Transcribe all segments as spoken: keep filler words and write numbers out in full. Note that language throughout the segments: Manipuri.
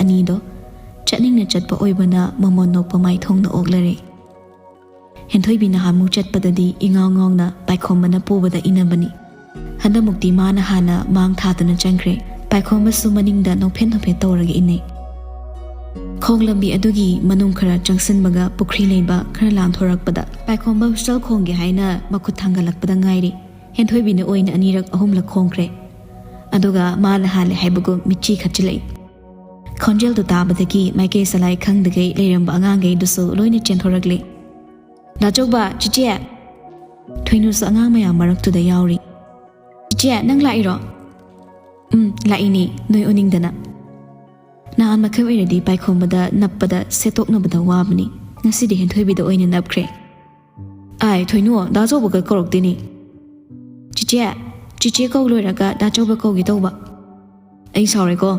ꯑꯅꯤꯗꯣ ꯆꯠꯅꯤꯡꯅ ꯆꯠꯄ ꯑꯣꯏꯕꯅ ꯃꯃꯣꯟ ꯅꯣꯛꯄ ꯃꯥꯏꯊꯣꯡꯗ ꯑꯣꯛꯂꯔꯦ꯫ ꯍꯦꯟꯊꯣꯏꯕꯤ ꯅꯍꯥꯟꯃꯨꯛ ꯆꯠꯄꯗꯗꯤ ꯏꯉꯥꯎ ꯉꯥꯎꯅ ꯄꯥꯏꯈꯣꯝꯕꯅ ꯄꯨꯕꯗ ꯏꯟꯅꯕꯅꯤ꯫ ꯍꯟꯗꯛꯃꯨꯛꯇꯤ ꯃꯥꯅ ꯍꯥꯟꯅ ꯃꯥꯡ ꯊꯥꯗꯨꯅ ꯆꯪꯈ꯭ꯔꯦ꯫ ꯄꯥꯏꯈꯣꯝꯕꯁꯨ ꯃꯅꯤꯡꯗ ꯅꯣꯛꯐꯦꯠ ꯅꯣꯛꯐꯦꯠ ꯇꯧꯔꯒ ꯏꯟꯅꯩ꯫ ꯈꯣꯡ ꯂꯝꯕꯤ ꯑꯗꯨꯒꯤ ꯃꯅꯨꯡ ꯈꯔ ꯆꯪꯁꯤꯟꯕꯒ ꯄꯨꯈ꯭ꯔꯤ ꯂꯩꯕ ꯈꯔ ꯂꯥꯟꯊꯣꯔꯛꯄꯗ ꯄꯥꯏꯈꯣꯝꯕ ꯍꯨꯁꯇꯜ ꯈꯣꯡꯒꯦ ꯍꯥꯏꯅ ꯃꯈꯨꯠ ꯊꯥꯡꯒꯠꯂꯛꯄꯗ ꯉꯥꯏꯔꯤ꯫ ꯍꯦꯟꯊꯣꯏꯕꯤꯅ ꯑꯣꯏꯅ ꯑꯅꯤꯔꯛ ꯑꯍꯨꯝꯂꯛ ꯈꯣꯡꯈ꯭ꯔꯦ꯫ ꯑꯗꯨꯒ ꯃꯥꯅ ꯍꯥꯜꯂꯦ ꯍꯥꯏꯕꯒꯨꯝ ꯃꯤꯠꯆꯤ ꯈꯠꯆꯤꯜꯂꯛꯏ꯫ ꯈꯣꯟꯖꯦꯜꯗꯨ ꯇꯥꯕꯗꯒꯤ ꯃꯥꯏꯀꯩ ꯁꯂꯥꯏ ꯈꯪꯗꯒꯩ ꯂꯩꯔꯝꯕ ꯑꯉꯥꯡꯈꯩꯗꯨꯁꯨ ꯂꯣꯏꯅ ꯆꯦꯟꯊꯣꯔꯛꯂꯦ꯫ "ꯗꯥꯆꯧꯕ, ꯆꯤꯆꯦ!" ꯊꯣꯏꯅꯨꯁꯨ ꯑꯉꯥꯡ ꯃꯌꯥꯝ ꯃꯔꯛꯇꯨꯗ ꯌꯥꯎꯔꯤ꯫ "ꯆꯤꯆꯦ, ꯅꯪ ꯂꯥꯛꯏꯔꯣ?" "ꯎꯝ, ꯂꯥꯛꯏꯅꯦ, ꯅꯣꯏ ꯎꯅꯤꯡꯗꯅ꯫ ꯅꯍꯥꯟ ꯃꯈꯩ ꯑꯣꯏꯔꯗꯤ ꯄꯥꯏꯈꯣꯝꯕꯗ ꯅꯞꯄꯗ ꯁꯦꯠꯇꯣꯛꯅꯕꯗ ꯋꯥꯕꯅꯤ, ꯉꯁꯤꯗꯤ ꯍꯦꯟꯊꯣꯏꯕꯤꯗ ꯑꯣꯏꯅ ꯅꯞꯈ꯭ꯔꯦ꯫" "ꯑꯥꯏ, ꯊꯣꯏꯅꯨ, ꯗꯥꯆꯧꯕꯒ ꯀꯧꯔꯛꯇꯦꯅꯦ꯫" "ꯆꯤꯆꯦ, ꯆꯤꯆꯦ ꯀꯧ ꯂꯣꯏꯔꯒ ꯗꯥꯆꯧꯕ ꯀꯧꯒꯦ ꯇꯧꯕ꯫" "ꯑꯩ ꯁꯥꯎꯔꯦꯀꯣ꯫"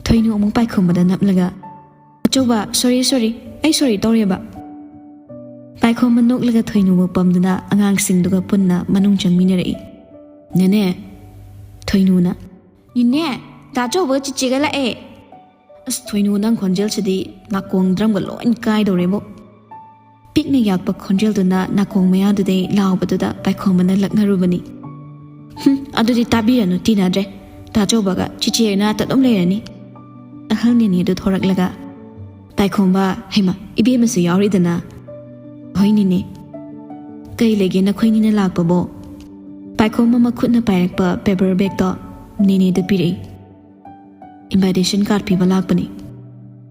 ꯊꯣꯏꯅꯨ ꯑꯃꯨꯛ ꯄꯥꯏꯈꯣꯝꯕꯗ ꯅꯞꯂꯒ, "ꯑꯆꯧꯕ, ꯁꯣꯔꯤ, ꯁꯣꯔꯤ, ꯑꯩ ꯁꯣꯔꯤ ꯇꯧꯔꯦꯕ꯫" ꯄꯥꯏꯈꯣꯝꯕ ꯅꯣꯛꯂꯒ ꯊꯣꯏꯅꯨꯕꯨ ꯄꯝꯗꯨꯅ ꯑꯉꯥꯡꯁꯤꯡꯗꯨꯒ ꯄꯨꯟꯅ ꯃꯅꯨꯡ ꯆꯪꯃꯤꯟꯅꯔꯛꯏ꯫ "ꯅꯦꯅꯦ꯫" ꯊꯣꯏꯅꯨꯅ꯫ "ꯅꯦꯅꯦ, ꯗꯥ ꯆꯧꯕꯒ ꯆꯤꯆꯦꯒ ꯂꯥꯛꯑꯦ꯫" "ꯑꯁ ꯊꯣꯏꯅꯨ, ꯅꯪ ꯈꯣꯟꯖꯦꯜꯁꯤꯗꯤ ꯅꯥꯀꯣꯡ ꯗ꯭ꯔꯝꯒ ꯂꯣꯏ ꯀꯥꯏꯗꯧꯔꯦꯕꯣ꯫" ꯄꯤꯛꯅ ꯌꯥꯛꯄ ꯈꯣꯟꯖꯦꯜꯗꯨꯅ ꯅꯥꯀꯣꯡ ꯃꯌꯥꯗꯨꯗꯩ ꯂꯥꯎꯕꯗꯨꯗ ꯄꯥꯏꯈꯣꯝꯕꯅ ꯂꯛꯅꯔꯨꯕꯅꯤ꯫ "ꯍꯨꯝ, ꯑꯗꯨꯗꯤ ꯇꯥꯕꯤꯔꯅꯨ, ꯇꯤꯟꯅꯗ꯭ꯔꯦ꯫ ꯗꯥ ꯆꯧꯕꯒ ꯆꯤꯆꯦ ꯅꯥꯛꯇ ꯑꯗꯨꯝ ꯂꯩꯔꯅꯤ꯫" ꯑꯍꯜ ꯅꯦꯅꯦꯗꯨ ꯊꯣꯔꯛꯂꯒ, "ꯄꯥꯏꯈꯣꯝꯕ, ꯍꯩꯃ, ꯏꯕꯦꯝꯃꯁꯨ ꯌꯥꯎꯔꯤꯗꯅ꯫" "ꯍꯣꯏ ꯅꯦꯅꯦ꯫ ꯀꯩ ꯂꯩꯒꯦ ꯅꯈꯣꯏꯅꯤꯅ ꯂꯥꯛꯄꯕꯣ?" ꯄꯥꯏꯈꯣꯝꯕ ꯃꯈꯨꯠꯅ ꯄꯥꯏꯔꯛꯄ ꯄꯦꯄꯔ ꯕꯦꯒꯇꯣ ꯅꯦꯅꯦꯗ ꯄꯤꯔꯛꯏ꯫ "ꯏꯟꯚꯥꯏꯇꯦꯁꯟ ꯀꯥꯔꯗ ꯄꯤꯕ ꯂꯥꯛꯄꯅꯤ꯫"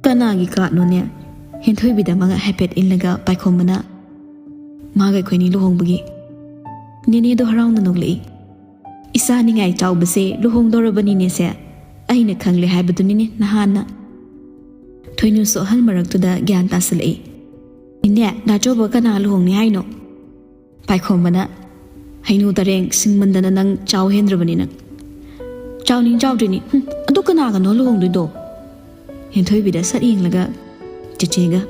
"ꯀꯅꯥꯒꯤ ꯀꯥꯔꯗꯅꯣꯅꯦ?" ꯍꯦꯟꯊꯣꯏꯕꯤꯗ ꯃꯉꯛ ꯍꯥꯏꯐꯦꯠ ꯏꯜꯂꯒ ꯄꯥꯏꯈꯣꯝꯕꯅ, "ꯃꯥꯒ ꯑꯩꯈꯣꯏꯅꯤ ꯂꯨꯍꯣꯡꯕꯒꯤ꯫" ꯅꯦꯅꯦꯗꯣ ꯍꯔꯥꯎꯅ ꯅꯣꯛꯂꯛꯏ꯫ "ꯏꯆꯥ ꯅꯤꯡꯉꯥꯏ ꯆꯥꯎꯕꯁꯦ ꯂꯨꯍꯣꯡꯗꯧꯔꯕꯅꯤꯅꯦꯁꯦ꯫ ꯑꯩꯅ ꯈꯪꯂꯦ ꯍꯥꯏꯕꯗꯨꯅꯤꯅꯦ ꯅꯍꯥꯟꯅ꯫" ꯊꯣꯏꯅꯨꯁꯨ ꯑꯍꯜ ꯃꯔꯛꯇꯨꯗ ꯒ꯭ꯌꯥꯟ ꯇꯥꯁꯤꯜꯂꯛꯏ꯫ "ꯅꯦꯅꯦ, ꯗꯥ ꯆꯧꯕ ꯀꯅꯥ ꯂꯨꯍꯣꯡꯅꯤ ꯍꯥꯏꯅꯣ?" ꯄꯥꯏꯈꯣꯝꯕꯅ, "ꯍꯩꯅꯨ ꯇꯔꯦꯡ ꯁꯤꯡꯃꯟꯗꯅ ꯅꯪ ꯆꯥꯎ ꯍꯦꯟꯗ꯭ꯔꯕꯅꯤ ꯅꯪ꯫" "ꯆꯥꯎꯅꯤꯡ ꯆꯥꯎꯗ꯭ꯔꯤꯅꯤ꯫ ꯍꯨꯝ, ꯑꯗꯨ ꯀꯅꯥꯒꯅꯣ ꯂꯨꯍꯣꯡꯗꯣꯏꯗꯣ?" ꯍꯦꯟꯊꯣꯏꯕꯤꯗ ꯁꯠ ꯌꯦꯡꯂꯒ, "ꯆꯦꯆꯦꯒ꯫"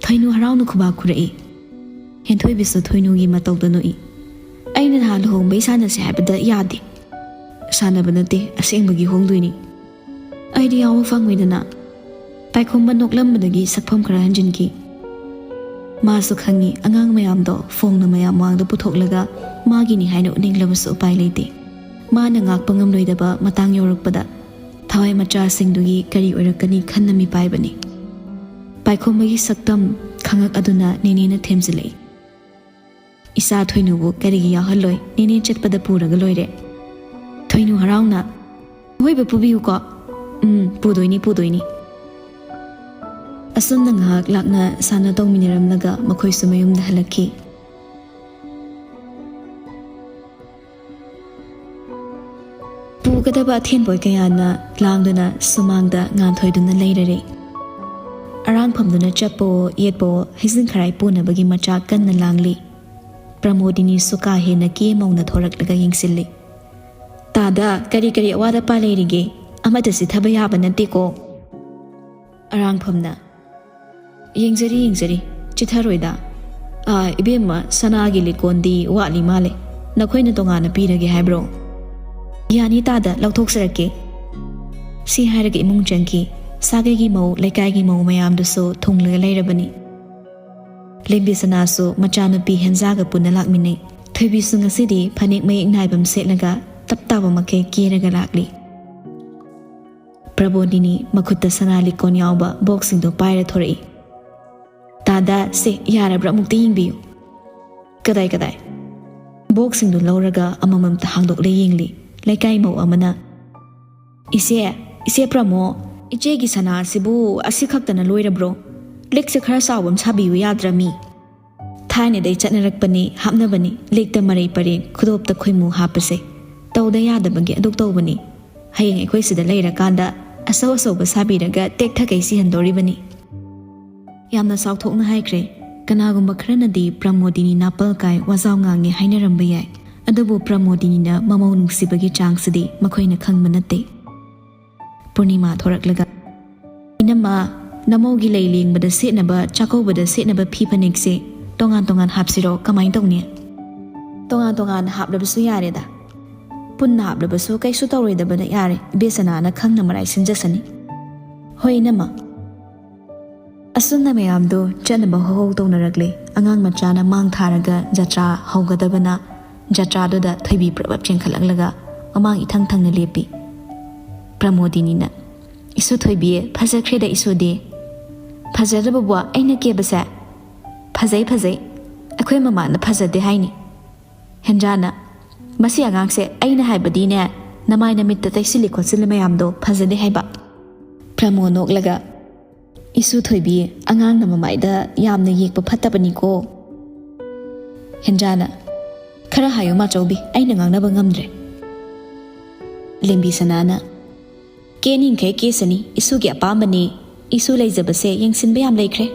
ꯊꯣꯏꯅꯨ ꯍꯔꯥꯎꯅ ꯈꯨꯕꯥꯛ ꯈꯨꯔꯛꯏ꯫ ꯍꯦꯟꯊꯣꯏꯕꯤꯁꯨ ꯊꯣꯏꯅꯨꯒꯤ ꯃꯇꯧꯗ ꯅꯣꯛꯏ꯫ "ꯑꯩꯅ ꯅꯍꯥꯟ ꯂꯨꯍꯣꯡꯕꯩ ꯁꯥꯟꯅꯁꯦ ꯍꯥꯏꯕꯗ ꯌꯥꯗꯦ꯫" "ꯁꯥꯟꯅꯕ ꯅꯠꯇꯦ, ꯑꯁꯦꯡꯕꯒꯤ ꯍꯣꯡꯗꯣꯏꯅꯤ꯫" ꯑꯩꯗꯤ ꯌꯥꯎꯕ ꯐꯪꯉꯣꯏꯗꯅ꯫ ꯄꯥꯏꯈꯣꯝꯕ ꯅꯣꯛꯂꯝꯕꯗꯒꯤ ꯁꯛꯐꯝ ꯈꯔ ꯍꯟꯖꯤꯟꯈꯤ꯫ ꯃꯥꯁꯨ ꯈꯪꯉꯤ ꯑꯉꯥꯡ ꯃꯌꯥꯝꯗꯣ ꯐꯣꯡꯅ ꯃꯌꯥꯝ ꯃꯥꯡꯗ ꯄꯨꯊꯣꯛꯂꯒ ꯃꯥꯒꯤꯅꯤ ꯍꯥꯏꯅ ꯎꯠꯅꯤꯡꯂꯕꯁꯨ ꯎꯄꯥꯏ ꯂꯩꯇꯦ꯫ ꯃꯥꯅ ꯉꯥꯛꯄ ꯉꯝꯂꯣꯏꯗꯕ ꯃꯇꯥꯡ ꯌꯧꯔꯛꯄꯗ ꯊꯋꯥꯏ ꯃꯆꯥꯁꯤꯡꯗꯨꯒꯤ ꯀꯔꯤ ꯑꯣꯏꯔꯛꯀꯅꯤ ꯈꯟꯅ ꯃꯤꯄꯥꯏꯕꯅꯤ꯫ ꯄꯥꯏꯈꯣꯝꯕꯒꯤ ꯁꯛꯇꯝ ꯈꯪꯉꯛ ꯑꯗꯨꯅ ꯅꯦꯅꯦꯅ ꯊꯦꯝꯖꯤꯜꯂꯛꯏ꯫ "ꯏꯆꯥ ꯊꯣꯏꯅꯨꯕꯨ ꯀꯔꯤꯒꯤ ꯌꯥꯎꯍꯜꯂꯣꯏ? ꯅꯦꯅꯦ ꯆꯠꯄꯗ ꯄꯨꯔꯒ ꯂꯣꯏꯔꯦ꯫" ꯊꯣꯏꯅꯨ ꯍꯔꯥꯎꯅ, "ꯑꯍꯣꯏꯕ ꯄꯨꯕꯤꯌꯨꯀꯣ꯫" "ꯎꯝ, ꯄꯨꯗꯣꯏꯅꯤ, ꯄꯨꯗꯣꯏꯅꯤ꯫" ꯑꯁꯨꯝꯅ ꯉꯥꯏꯍꯥꯛ ꯂꯥꯛꯅ ꯁꯥꯟꯅ ꯇꯧꯃꯤꯟꯅꯔꯝꯂꯒ ꯃꯈꯣꯏꯁꯨ ꯃꯌꯨꯝꯗ ꯍꯜꯂꯛꯈꯤ꯫ ꯄꯨꯒꯗꯕ ꯑꯊꯦꯟ ꯄꯣꯠ ꯀꯌꯥꯅ ꯂꯥꯡꯗꯨꯅ ꯁꯨꯃꯥꯡꯗ ꯉꯥꯟꯊꯣꯏꯗꯨꯅ ꯂꯩꯔꯔꯦ꯫ ꯑꯔꯥꯡꯐꯝꯗꯨꯅ ꯆꯠꯄꯋꯣ ꯌꯦꯠꯄꯋꯣ ꯍꯩꯖꯤꯡ ꯈꯔꯥꯏ ꯄꯨꯅꯕꯒꯤ ꯃꯆꯥꯛ ꯀꯟꯅ ꯂꯥꯡꯂꯤ꯫ ꯄ꯭ꯔꯃꯣꯗꯤꯅꯤꯁꯨ ꯀꯥ ꯍꯦꯟꯅ ꯀꯦ ꯃꯧꯅ ꯊꯣꯔꯛꯂꯒ ꯌꯦꯡꯁꯤꯜꯂꯤ꯫ "ꯇꯥꯗ, ꯀꯔꯤ ꯀꯔꯤ ꯑꯋꯥꯠ ꯑꯄꯥ ꯂꯩꯔꯤꯒꯦ? ꯑꯃꯠꯇ ꯆꯤꯊꯕ ꯌꯥꯕ ꯅꯠꯇꯦꯀꯣ꯫" ꯑꯔꯥꯡꯐꯝꯅ, "ꯌꯦꯡꯖꯔꯤ, ꯌꯦꯡꯖꯔꯤ, ꯆꯤꯊꯔꯣꯏꯗ꯫ ꯑꯥ, ꯏꯕꯦꯝꯃ, ꯁꯅꯥꯒꯤ ꯂꯤꯀꯣꯟꯗꯤ ꯋꯥꯠꯂꯤ ꯃꯥꯜꯂꯦ꯫ ꯅꯈꯣꯏꯅ ꯇꯣꯉꯥꯟꯅ ꯄꯤꯔꯒꯦ ꯍꯥꯏꯕ꯭ꯔꯣ?" "ꯌꯥꯅꯤ ꯇꯥꯗ, ꯂꯧꯊꯣꯛꯆꯔꯛꯀꯦ꯫" ꯁꯤ ꯍꯥꯏꯔꯒ ꯏꯃꯨꯡ ꯆꯪꯈꯤ꯫ ꯁꯥꯒꯩꯒꯤ ꯃꯧ, ꯂꯩꯀꯥꯏꯒꯤ ꯃꯧ ꯃꯌꯥꯝꯗꯨꯁꯨ ꯊꯨꯡꯂꯒ ꯂꯩꯔꯕꯅꯤ꯫ ꯂꯦꯝꯕꯤ ꯁꯅꯥꯁꯨ ꯃꯆꯥꯅꯨꯄꯤ ꯍꯦꯟꯖꯥꯒ ꯄꯨꯟꯅ ꯂꯥꯛꯃꯤꯟꯅꯩ꯫ ꯊꯣꯏꯕꯤꯁꯨ ꯉꯁꯤꯗꯤ ꯐꯅꯦꯛ ꯃꯌꯦꯛ ꯅꯥꯏꯕ ꯑꯃ ꯁꯦꯠꯂꯒ ꯇꯞ ꯇꯥꯕ ꯃꯈꯩ ꯀꯦꯔꯒ ꯂꯥꯛꯂꯤ꯫ ꯄ꯭ꯔꯕꯣꯗꯤꯅꯤ ꯃꯈꯨꯠꯇ ꯁꯅꯥ ꯂꯤꯛꯀꯣꯟ ꯌꯥꯎꯕ ꯕꯣꯛꯁꯁꯤꯡꯗꯣ ꯄꯥꯏꯔ ꯊꯣꯔꯛꯏ꯫ "ꯇꯥꯗ, ꯁꯦ, ꯌꯥꯔꯕ꯭ꯔꯥ ꯑꯃꯨꯛꯇ ꯌꯦꯡꯕꯤꯌꯨ꯫" "ꯀꯗꯥꯏ, ꯀꯗꯥꯏ?" ꯕꯣꯛꯁꯁꯤꯡꯗꯨ ꯂꯧꯔꯒ ꯑꯃꯃꯝꯇ ꯍꯥꯡꯗꯣꯛꯂꯦ ꯌꯦꯡꯂꯤ꯫ ꯂꯩꯀꯥꯏ ꯃꯧ ꯑꯃꯅ, "ꯏꯆꯦ, ꯏꯆꯦ ꯄ꯭ꯔꯃꯣ, ꯏꯆꯦꯒꯤ ꯁꯅꯥ ꯑꯁꯤꯕꯨ ꯑꯁꯤ ꯈꯛꯇꯅ ꯂꯣꯏꯔꯕ꯭ꯔꯣ? ꯂꯤꯛꯁꯦ ꯈꯔ ꯆꯥꯎꯕ ꯑꯃ ꯁꯥꯕꯤꯌꯨ ꯌꯥꯗ꯭ꯔꯃꯤ?" "ꯊꯥꯏꯅꯗꯩ ꯆꯠꯅꯔꯛꯄꯅꯤ, ꯍꯥꯞꯅꯕꯅꯤ, ꯂꯤꯛꯇ ꯃꯔꯩ ꯄꯔꯦꯡ, ꯈꯨꯗꯣꯞꯇ ꯈꯣꯏꯃꯨ ꯍꯥꯞꯄꯁꯦ꯫ ꯇꯧꯗ ꯌꯥꯗꯕꯒꯤ ꯑꯗꯨꯛ ꯇꯧꯕꯅꯤ꯫ ꯍꯌꯦꯡ ꯑꯩꯈꯣꯏ ꯁꯤꯗ ꯂꯩꯔꯀꯥꯟꯗ ꯑꯆꯧ ꯑꯆꯧꯕ ꯁꯥꯕꯤꯔꯒ ꯇꯦꯛꯊꯈꯩ ꯁꯤꯍꯟꯗꯣꯔꯤꯕꯅꯤ꯫" ꯌꯥꯝꯅ ꯆꯥꯎꯊꯣꯛꯅ ꯍꯥꯏꯈ꯭ꯔꯦ꯫ ꯀꯅꯥꯒꯨꯝꯕ ꯈꯔꯅꯗꯤ ꯄ꯭ꯔꯃꯣꯗꯤꯅꯤ ꯅꯥꯄꯜ ꯀꯥꯏ, ꯋꯥꯖꯥꯎ ꯉꯥꯡꯉꯦ ꯍꯥꯏꯅꯔꯝꯕ ꯌꯥꯏ꯫ ꯑꯗꯨꯕꯨ ꯄ꯭ꯔꯃꯣꯗꯤꯅꯤꯅ ꯃꯃꯧ ꯅꯨꯡꯁꯤꯕꯒꯤ ꯆꯥꯡꯁꯤꯗꯤ ꯃꯈꯣꯏꯅ ꯈꯪꯕ ꯅꯠꯇꯦ꯫ ꯄꯨꯔꯅꯤꯃꯥ ꯊꯣꯔꯛꯂꯒ, "ꯏꯅꯝꯃ, ꯅꯃꯧꯒꯤ ꯂꯩ ꯂꯦꯡꯕꯗ ꯁꯦꯠꯅꯕ, ꯆꯥꯛꯀꯧꯕꯗ ꯁꯦꯠꯅꯕ ꯐꯤ ꯐꯅꯦꯛꯁꯦ ꯇꯣꯉꯥꯟ ꯇꯣꯉꯥꯟ ꯍꯥꯞꯁꯤꯔꯣ? ꯀꯃꯥꯏꯅ ꯇꯧꯅꯤ?" "ꯇꯣꯉꯥꯟ ꯇꯣꯉꯥꯟ ꯍꯥꯞꯂꯕꯁꯨ ꯌꯥꯔꯦꯗ꯫ ꯄꯨꯟꯅ ꯍꯥꯞꯂꯕꯁꯨ ꯀꯩꯁꯨ ꯇꯧꯔꯣꯏꯗꯕꯅ ꯌꯥꯔꯦ, ꯏꯕꯦꯁꯅꯥꯅ ꯈꯪꯅ ꯃꯔꯥꯏ ꯁꯤꯟꯖꯁꯅꯤ꯫ ꯍꯣꯏ, ꯏꯅꯝꯃ꯫ ꯑꯁꯨꯝꯅ ꯃꯌꯥꯝꯗꯣ ꯆꯠꯅꯕ ꯍꯧꯍꯧ ꯇꯧꯅꯔꯛꯂꯦ꯫ ꯑꯉꯥꯡ ꯃꯆꯥꯅ ꯃꯥꯡ ꯊꯥꯔꯒ ꯖꯇ꯭ꯔꯥ ꯍꯧꯒꯗꯕꯅ ꯖꯇ꯭ꯔꯥꯗꯨꯗ ꯊꯣꯏꯕꯤ ꯄ꯭ꯔꯕꯞ ꯆꯦꯟꯈꯠꯂꯛꯂꯒ ꯃꯃꯥꯡ ꯏꯊꯪ ꯊꯪꯅ ꯂꯦꯞꯄꯤ꯫ ꯄ꯭ꯔꯃꯣꯗꯤꯅꯤꯅ, "ꯏꯁꯨ ꯊꯣꯏꯕꯤ, ꯐꯖꯈ꯭ꯔꯦꯗ ꯏꯁꯨꯗꯤ꯫ ꯐꯖꯗꯕꯕꯨ ꯑꯩꯅ ꯀꯦꯕꯁꯦ?" "ꯐꯖꯩ, ꯐꯖꯩ꯫ ꯑꯩꯈꯣꯏ ꯃꯃꯥꯅ ꯐꯖꯗꯦ ꯍꯥꯏꯅꯤ꯫" ꯍꯦꯟꯖꯥꯅ, "ꯃꯁꯤ ꯑꯉꯥꯡꯁꯦ ꯑꯩꯅ ꯍꯥꯏꯕꯗꯤꯅꯦ, ꯅꯃꯥꯏ ꯅꯃꯤꯠꯇ ꯇꯩꯁꯤꯜꯂꯤ ꯈꯣꯠꯆꯤꯜꯂꯤ ꯃꯌꯥꯝꯗꯣ ꯐꯖꯗꯦ ꯍꯥꯏꯕ꯫" ꯄ꯭ꯔꯃꯣ ꯅꯣꯛꯂꯒ, "ꯏꯁꯨ ꯊꯣꯏꯕꯤ, ꯑꯉꯥꯡꯅ ꯃꯃꯥꯏꯗ ꯌꯥꯝꯅ ꯌꯦꯛꯄ ꯐꯠꯇꯕꯅꯤꯀꯣ꯫" ꯍꯦꯟꯖꯥꯅ, "ꯈꯔ ꯍꯥꯏꯌꯨ ꯃꯥꯆꯧꯕꯤ, ꯑꯩꯅ ꯉꯥꯡꯅꯕ ꯉꯝꯗ꯭ꯔꯦ꯫" ꯂꯦꯝꯕꯤ ꯁꯅꯥꯅ, "ꯀꯦꯅꯤꯡꯈꯩ ꯀꯦꯁꯅꯤ, ꯏꯁꯨꯒꯤ ꯑꯄꯥꯝꯕꯅꯤ꯫ ꯏꯁꯨ ꯂꯩꯖꯕꯁꯦ ꯌꯦꯡꯁꯤꯟꯕ ꯌꯥꯝ ꯂꯩꯈ꯭ꯔꯦ꯫"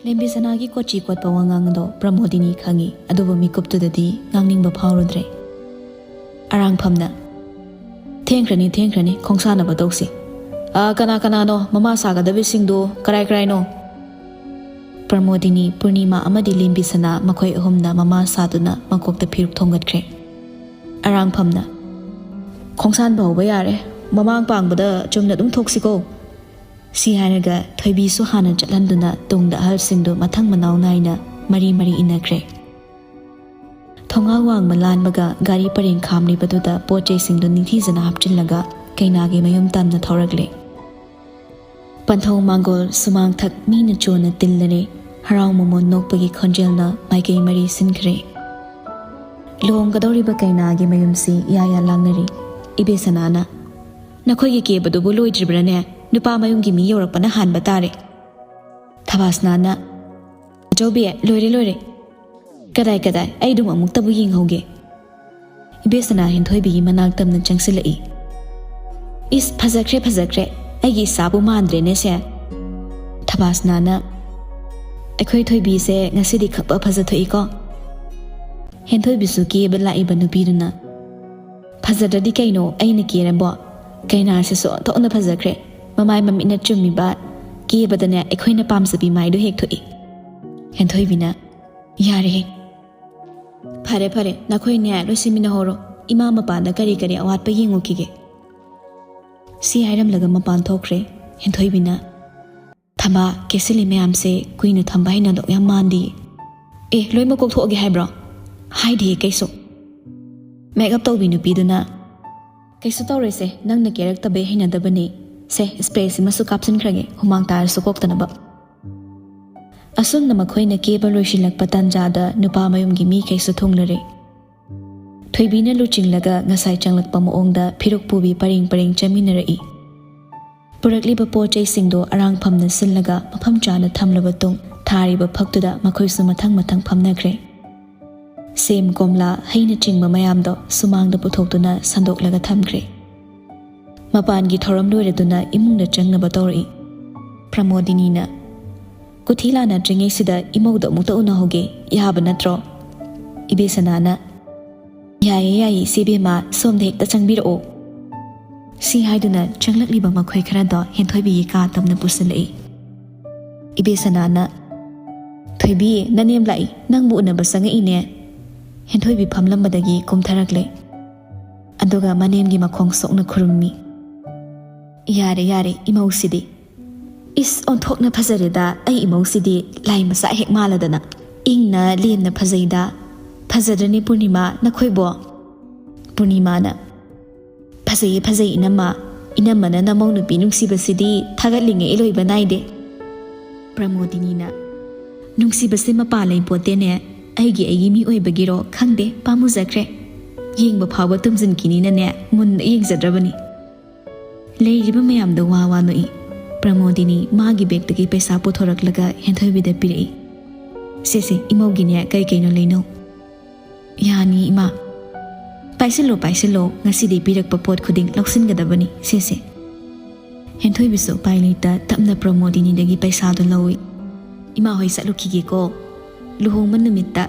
ꯂꯦꯝꯕꯤ ꯁꯅꯥꯒꯤ ꯀꯣꯆꯤ ꯀꯣꯠꯄ ꯋꯥꯉꯥꯡ ꯑꯗꯣ ꯄ꯭ꯔꯃꯣꯗꯤꯅꯤ ꯈꯪꯉꯤ, ꯑꯗꯨꯕꯨ ꯃꯤꯀꯨꯞꯇꯨꯗꯗꯤ ꯉꯥꯡꯅꯤꯡꯕ ꯐꯥꯎꯔꯨꯗ꯭ꯔꯦ꯫ ꯑꯔꯥꯡꯐꯝꯅ, "ꯊꯦꯡꯈ꯭ꯔꯅꯤ, ꯊꯦꯡꯈ꯭ꯔꯅꯤ, ꯈꯣꯡꯁꯥꯟꯅꯕ ꯇꯧꯁꯤ꯫ ꯑꯥ, ꯀꯅꯥ ꯀꯅꯥꯅꯣ ꯃꯃꯥ ꯁꯥꯒꯗꯕꯁꯤꯡꯗꯣ? ꯀꯔꯥꯏ ꯀꯔꯥꯏꯅꯣ?" ꯄ꯭ꯔꯃꯣꯗꯤꯅꯤ, ꯄꯨꯔꯅꯤꯃꯥ ꯑꯃꯗꯤ ꯂꯦꯝꯕꯤ ꯁꯅꯥ ꯃꯈꯣꯏ ꯑꯍꯨꯝꯅ ꯃꯃꯥ ꯁꯥꯗꯨꯅ ꯃꯀꯣꯛꯇ ꯐꯤꯔꯨꯛ ꯊꯣꯡꯒꯠꯈ꯭ꯔꯦ꯫ ꯑꯔꯥꯡꯐꯝꯅ, "ꯈꯣꯡꯁꯥꯟꯕ ꯍꯧꯕ ꯌꯥꯔꯦ꯫ ꯃꯃꯥꯡ ꯄꯥꯡꯕꯗ ꯆꯨꯝꯅ ꯑꯗꯨꯝ ꯊꯣꯛꯁꯤꯀꯣ꯫" ꯁꯤ ꯍꯥꯏꯔꯒ ꯊꯣꯏꯕꯤꯁꯨ ꯍꯥꯟꯅ ꯆꯠꯍꯟꯗꯨꯅ ꯇꯨꯡꯗ ꯑꯍꯜꯁꯤꯡꯗꯨ ꯃꯊꯪ ꯃꯅꯥꯎ ꯅꯥꯏꯅ ꯃꯔꯤ ꯃꯔꯤ ꯏꯟꯅꯈ꯭ꯔꯦ꯫ ꯊꯣꯡꯒꯥꯜ ꯋꯥꯡꯃ ꯂꯥꯟꯕꯒ ꯒꯥꯔꯤ ꯄꯔꯦꯡ ꯈꯥꯝꯂꯤꯕꯗꯨꯗ ꯄꯣꯠ ꯆꯩꯁꯤꯡꯗꯨ ꯅꯤꯡꯊꯤꯖꯅ ꯍꯥꯞꯆꯤꯜꯂꯒ ꯀꯩꯅꯥꯒꯤ ꯃꯌꯨꯝ ꯇꯝꯅ ꯊꯧꯔꯛꯂꯦ꯫ ꯄꯟꯊꯧ ꯃꯥꯡꯒꯣꯜ ꯁꯨꯃꯥꯡꯊꯛ ꯃꯤꯅ ꯆꯣꯟꯅ ꯇꯤꯜꯂꯔꯦ꯫ ꯍꯔꯥꯎ ꯃꯃꯣꯟ ꯅꯣꯛꯄꯒꯤ ꯈꯣꯟꯖꯦꯜꯅ ꯃꯥꯏꯀꯩ ꯃꯔꯤ ꯁꯤꯟꯈ꯭ꯔꯦ꯫ ꯂꯨꯍꯣꯡꯒꯗꯧꯔꯤꯕ ꯀꯩꯅꯥꯒꯤ ꯃꯌꯨꯝꯁꯤ ꯏꯌꯥ ꯏꯌꯥ ꯂꯥꯡꯅꯔꯤ꯫ ꯏꯕꯦꯁꯅꯥꯅ, "ꯅꯈꯣꯏꯒꯤ ꯀꯦꯕꯗꯨꯕꯨ ꯂꯣꯏꯗ꯭ꯔꯤꯕ꯭ꯔꯥꯅꯦ? ꯅꯨꯄꯥ ꯃꯌꯨꯝꯒꯤ ꯃꯤ ꯌꯧꯔꯛꯄꯅ ꯍꯥꯟꯕ ꯇꯥꯔꯦ꯫" ꯊꯕꯥꯁꯅꯥꯅ, "ꯑꯆꯧꯕꯤ, ꯂꯣꯏꯔꯦ, ꯂꯣꯏꯔꯦ꯫ ꯀꯗꯥꯏ, ꯀꯗꯥꯏ? ꯑꯩ ꯑꯗꯨꯝ ꯑꯃꯨꯛꯇꯕꯨ ꯌꯦꯡꯍꯧꯒꯦ꯫" ꯏꯕꯦꯁꯅꯥ ꯍꯦꯟꯊꯣꯏꯕꯤꯒꯤ ꯃꯅꯥꯛ ꯇꯝꯅ ꯆꯪꯁꯤꯜꯂꯛꯏ꯫ "ꯏꯁ, ꯐꯖꯈ꯭ꯔꯦ, ꯐꯖꯈ꯭ꯔꯦ꯫ ꯑꯩꯒꯤ ꯏꯆꯥꯕꯨ ꯃꯥꯟꯗ꯭ꯔꯦꯅꯦ ꯁꯦ꯫" ꯊꯕꯥꯁꯅꯥꯅ, "ꯑꯩꯈꯣꯏ ꯊꯣꯏꯕꯤꯁꯦ ꯉꯁꯤꯗꯤ ꯈꯛꯄ ꯐꯖꯊꯣꯛꯏꯀꯣ꯫" ꯍꯦꯟꯊꯣꯏꯕꯤꯁꯨ ꯀꯦꯕ ꯂꯥꯛꯏꯕ ꯅꯨꯄꯤꯗꯨꯅ, "ꯐꯖꯗ꯭ꯔꯗꯤ ꯀꯩꯅꯣ, ꯑꯩꯅ ꯀꯦꯔꯕꯣ? ꯀꯩꯅꯥꯁꯤꯁꯨ ꯑꯣꯟꯊꯣꯛꯅ ꯐꯖꯈ꯭ꯔꯦ꯫ ꯃꯃꯥꯏ ꯃꯃꯤꯠꯅ ꯆꯨꯝꯃꯤꯕ, ꯀꯦꯕꯗꯅꯦ ꯑꯩꯈꯣꯏꯅ ꯄꯥꯝꯖꯕꯤ ꯃꯥꯏꯗꯣ ꯍꯦꯛ ꯊꯣꯛꯏ꯫" ꯍꯦꯟꯊꯣꯏꯕꯤꯅ, "ꯌꯥꯔꯦꯍꯦ꯫ ꯐꯔꯦ, ꯐꯔꯦ, ꯅꯈꯣꯏꯅꯦ ꯂꯣꯏꯁꯤꯟꯃꯤꯟꯅꯍꯧꯔꯣ꯫ ꯏꯃꯥ ꯃꯄꯥꯟꯗ ꯀꯔꯤ ꯀꯔꯤ ꯑꯋꯥꯠꯄ ꯌꯦꯡꯉꯨꯈꯤꯒꯦ꯫ ꯁꯤ ꯍꯥꯏꯔꯝꯂꯒ ꯃꯄꯥꯟ ꯊꯣꯛꯈ꯭ꯔꯦ꯫ ꯍꯦꯟꯊꯣꯏꯕꯤꯅ, "ꯊꯝꯕꯥ, ꯀꯦꯁꯤꯜꯂꯤ ꯃꯌꯥꯝꯁꯦ ꯀꯨꯏꯅ ꯊꯝꯕ ꯍꯩꯅꯗꯧ ꯌꯥꯝ ꯃꯥꯟꯗꯤꯌꯦ꯫ ꯑꯦ, ꯂꯣꯏꯃꯛ ꯀꯣꯛꯊꯣꯛꯑꯒꯦ ꯍꯥꯏꯕ꯭ꯔꯣ?" ꯍꯥꯏꯗꯤꯌꯦ ꯀꯩꯁꯨ꯫ ꯃꯦꯀꯞ ꯇꯧꯕꯤ ꯅꯨꯄꯤꯗꯨꯅ, "ꯀꯩꯁꯨ ꯇꯧꯔꯣꯏꯁꯦ, ꯅꯪꯅ ꯀꯦꯔꯛꯇꯕꯩ ꯍꯩꯅꯗꯕꯅꯦ꯫ ꯁꯦ, ꯏꯁꯄ꯭ꯔꯦꯁꯤꯃꯁꯨ ꯀꯥꯞꯁꯤꯟꯈ꯭ꯔꯒꯦ, ꯍꯨꯃꯥꯡ ꯇꯥꯔꯁꯨ ꯀꯣꯛꯇꯅꯕ꯫" ꯑꯁꯨꯝꯅ ꯃꯈꯣꯏꯅ ꯀꯦꯕ ꯂꯣꯏꯁꯤꯜꯂꯛꯄ ꯇꯥꯟꯖꯥꯗ ꯅꯨꯄꯥ ꯃꯌꯨꯝꯒꯤ ꯃꯤꯈꯩꯁꯨ ꯊꯨꯡꯂꯔꯦ꯫ ꯊꯣꯏꯕꯤꯅ ꯂꯨꯆꯤꯡꯂꯒ ꯉꯁꯥꯏ ꯆꯪꯂꯛꯄ ꯃꯑꯣꯡꯗ ꯐꯤꯔꯨꯛ ꯄꯨꯕꯤ ꯄꯔꯦꯡ ꯄꯔꯦꯡ ꯆꯪꯃꯤꯟꯅꯔꯛꯏ꯫ ꯄꯨꯔꯛꯂꯤꯕ ꯄꯣꯠ ꯆꯩꯁꯤꯡꯗꯣ ꯑꯔꯥꯡꯐꯝꯅ ꯁꯤꯜꯂꯒ ꯃꯐꯝ ꯆꯥꯅ ꯊꯝꯂꯕ ꯇꯨꯡ ꯊꯥꯔꯤꯕ ꯐꯛꯇꯨꯗ ꯃꯈꯣꯏꯁꯨ ꯃꯊꯪ ꯃꯊꯪ ꯐꯝꯅꯈ꯭ꯔꯦ꯫ ꯁꯦꯝ, ꯀꯣꯝꯂꯥ, ꯍꯩꯅꯆꯤꯡꯕ ꯃꯌꯥꯝꯗꯣ ꯁꯨꯃꯥꯡꯗ ꯄꯨꯊꯣꯛꯇꯨꯅ ꯁꯟꯗꯣꯛꯂꯒ ꯊꯝꯈ꯭ꯔꯦ꯫ ꯃꯄꯥꯟꯒꯤ ꯊꯧꯔꯝ ꯂꯣꯏꯔꯗꯨꯅ ꯏꯃꯨꯡꯗ ꯆꯪꯅꯕ ꯇꯧꯔꯛꯏ꯫ ꯄ꯭ꯔꯃꯣꯗꯤꯅꯤꯅ, "ꯀꯨꯊꯤ ꯂꯥꯟꯅꯗ꯭ꯔꯤꯉꯩꯁꯤꯗ ꯏꯃꯧꯗ ꯑꯃꯨꯛꯇ ꯎꯅꯍꯧꯒꯦ, ꯌꯥꯕ ꯅꯠꯇ꯭ꯔꯣ?" ꯏꯕꯦꯁꯅꯥꯅ, "ꯌꯥꯏꯌꯦ, ꯌꯥꯏꯌꯦ, ꯏꯆꯦꯕꯦꯝꯃ, ꯁꯣꯝꯗ ꯍꯦꯛꯇ ꯆꯪꯕꯤꯔꯛꯑꯣ꯫" ꯁꯤ ꯍꯥꯏꯗꯨꯅ ꯆꯪꯂꯛꯂꯤꯕ ꯃꯈꯣꯏ ꯈꯔꯗꯣ ꯍꯦꯟꯊꯣꯏꯕꯤꯒꯤ ꯀꯥ ꯇꯝꯅ ꯄꯨꯁꯤꯜꯂꯛꯏ꯫ ꯏꯕꯦꯁꯅꯥꯅ, "ꯊꯣꯏꯕꯤ, ꯅꯅꯦꯝ ꯂꯥꯛꯏ, ꯅꯪꯕꯨ ꯎꯅꯕ ꯆꯪꯉꯛꯏꯅꯦ꯫" ꯍꯦꯟꯊꯣꯏꯕꯤ ꯐꯝꯂꯝꯕꯗꯒꯤ ꯀꯨꯝꯊꯔꯛꯂꯦ꯫ ꯑꯗꯨꯒ ꯃꯅꯦꯝꯒꯤ ꯃꯈꯣꯡ ꯁꯣꯛꯅ ꯈꯨꯔꯨꯝꯃꯤ꯫ "ꯌꯥꯔꯦ, ꯌꯥꯔꯦ, ꯏꯃꯧꯁꯤꯗꯤ꯫ ꯏꯁ, ꯑꯣꯟꯊꯣꯛꯅ ꯐꯖꯔꯦꯗ, ꯑꯩ ꯏꯃꯧꯁꯤꯗꯤ ꯂꯥꯏ ꯃꯆꯥ ꯍꯦꯛ ꯃꯥꯜꯂꯗꯅ꯫ ꯏꯪꯅ ꯂꯦꯝꯅ ꯐꯖꯩꯗ꯫ ꯐꯖꯗ꯭ꯔꯅꯦ ꯄꯨꯔꯅꯤꯃꯥ, ꯅꯈꯣꯏꯕꯣ?" ꯄꯨꯔꯅꯤꯃꯥꯅ, "ꯐꯖꯩꯌꯦ, ꯐꯖꯩ ꯏꯅꯝꯃ꯫ ꯏꯅꯝꯃꯅ ꯅꯃꯧ ꯅꯨꯄꯤ ꯅꯨꯡꯁꯤꯕꯁꯤꯗꯤ ꯊꯥꯒꯠꯂꯤꯉꯩ ꯂꯣꯏꯕ ꯅꯥꯏꯗꯦ꯫" ꯄ꯭ꯔꯃꯣꯗꯤꯅꯤꯅ, "ꯅꯨꯡꯁꯤꯕꯁꯦ ꯃꯄꯥ ꯂꯩꯄꯣꯠꯇꯦꯅꯦ꯫ ꯑꯩꯒꯤ, ꯑꯩꯒꯤ ꯃꯤ ꯑꯣꯏꯕꯒꯤꯔꯣ ꯈꯪꯗꯦ, ꯄꯥꯝꯃꯨꯖꯈ꯭ꯔꯦ꯫ ꯌꯦꯡꯕ ꯐꯥꯎꯕ ꯇꯨꯝꯖꯤꯟꯈꯤꯅꯤꯅꯅꯦ, ꯃꯨꯟꯅ ꯌꯦꯡꯖꯗ꯭ꯔꯕꯅꯤ꯫" ꯂꯩꯔꯤꯕ ꯃꯌꯥꯝꯗꯣ ꯋꯥ ꯋꯥ ꯅꯣꯛꯏ꯫ ꯄ꯭ꯔꯃꯣꯗꯤꯅꯤ ꯃꯥꯒꯤ ꯕꯦꯒꯇꯒꯤ ꯄꯩꯁꯥ ꯄꯨꯊꯣꯔꯛꯂꯒ ꯍꯦꯟꯊꯣꯏꯕꯤꯗ ꯄꯤꯔꯛꯏ꯫ "ꯁꯦ, ꯁꯦ, ꯏꯃꯧꯒꯤꯅꯦ, ꯀꯩ ꯀꯩꯅꯣ ꯂꯩꯅꯧ꯫" "ꯌꯥꯅꯤ, ꯏꯃꯥ꯫" "ꯄꯥꯏꯁꯤꯜꯂꯣ, ꯄꯥꯏꯁꯤꯜꯂꯣ, ꯉꯁꯤꯗꯤ ꯄꯤꯔꯛꯄ ꯄꯣꯠ ꯈꯨꯗꯤꯡ ꯂꯧꯁꯤꯟꯒꯗꯕꯅꯤ, ꯁꯦ, ꯁꯦ꯫" ꯍꯦꯟꯊꯣꯏꯕꯤꯁꯨ ꯎꯄꯥꯏ ꯂꯩꯇ ꯇꯞꯅ ꯄ꯭ꯔꯃꯣꯗꯤꯅꯤꯗꯒꯤ ꯄꯩꯁꯥꯗꯨ ꯂꯧꯏ꯫ "ꯏꯃꯥ ꯍꯣꯏ ꯆꯠꯂꯨꯈꯤꯒꯦꯀꯣ꯫ ꯂꯨꯍꯣꯡꯕ ꯅꯨꯃꯤꯠꯇ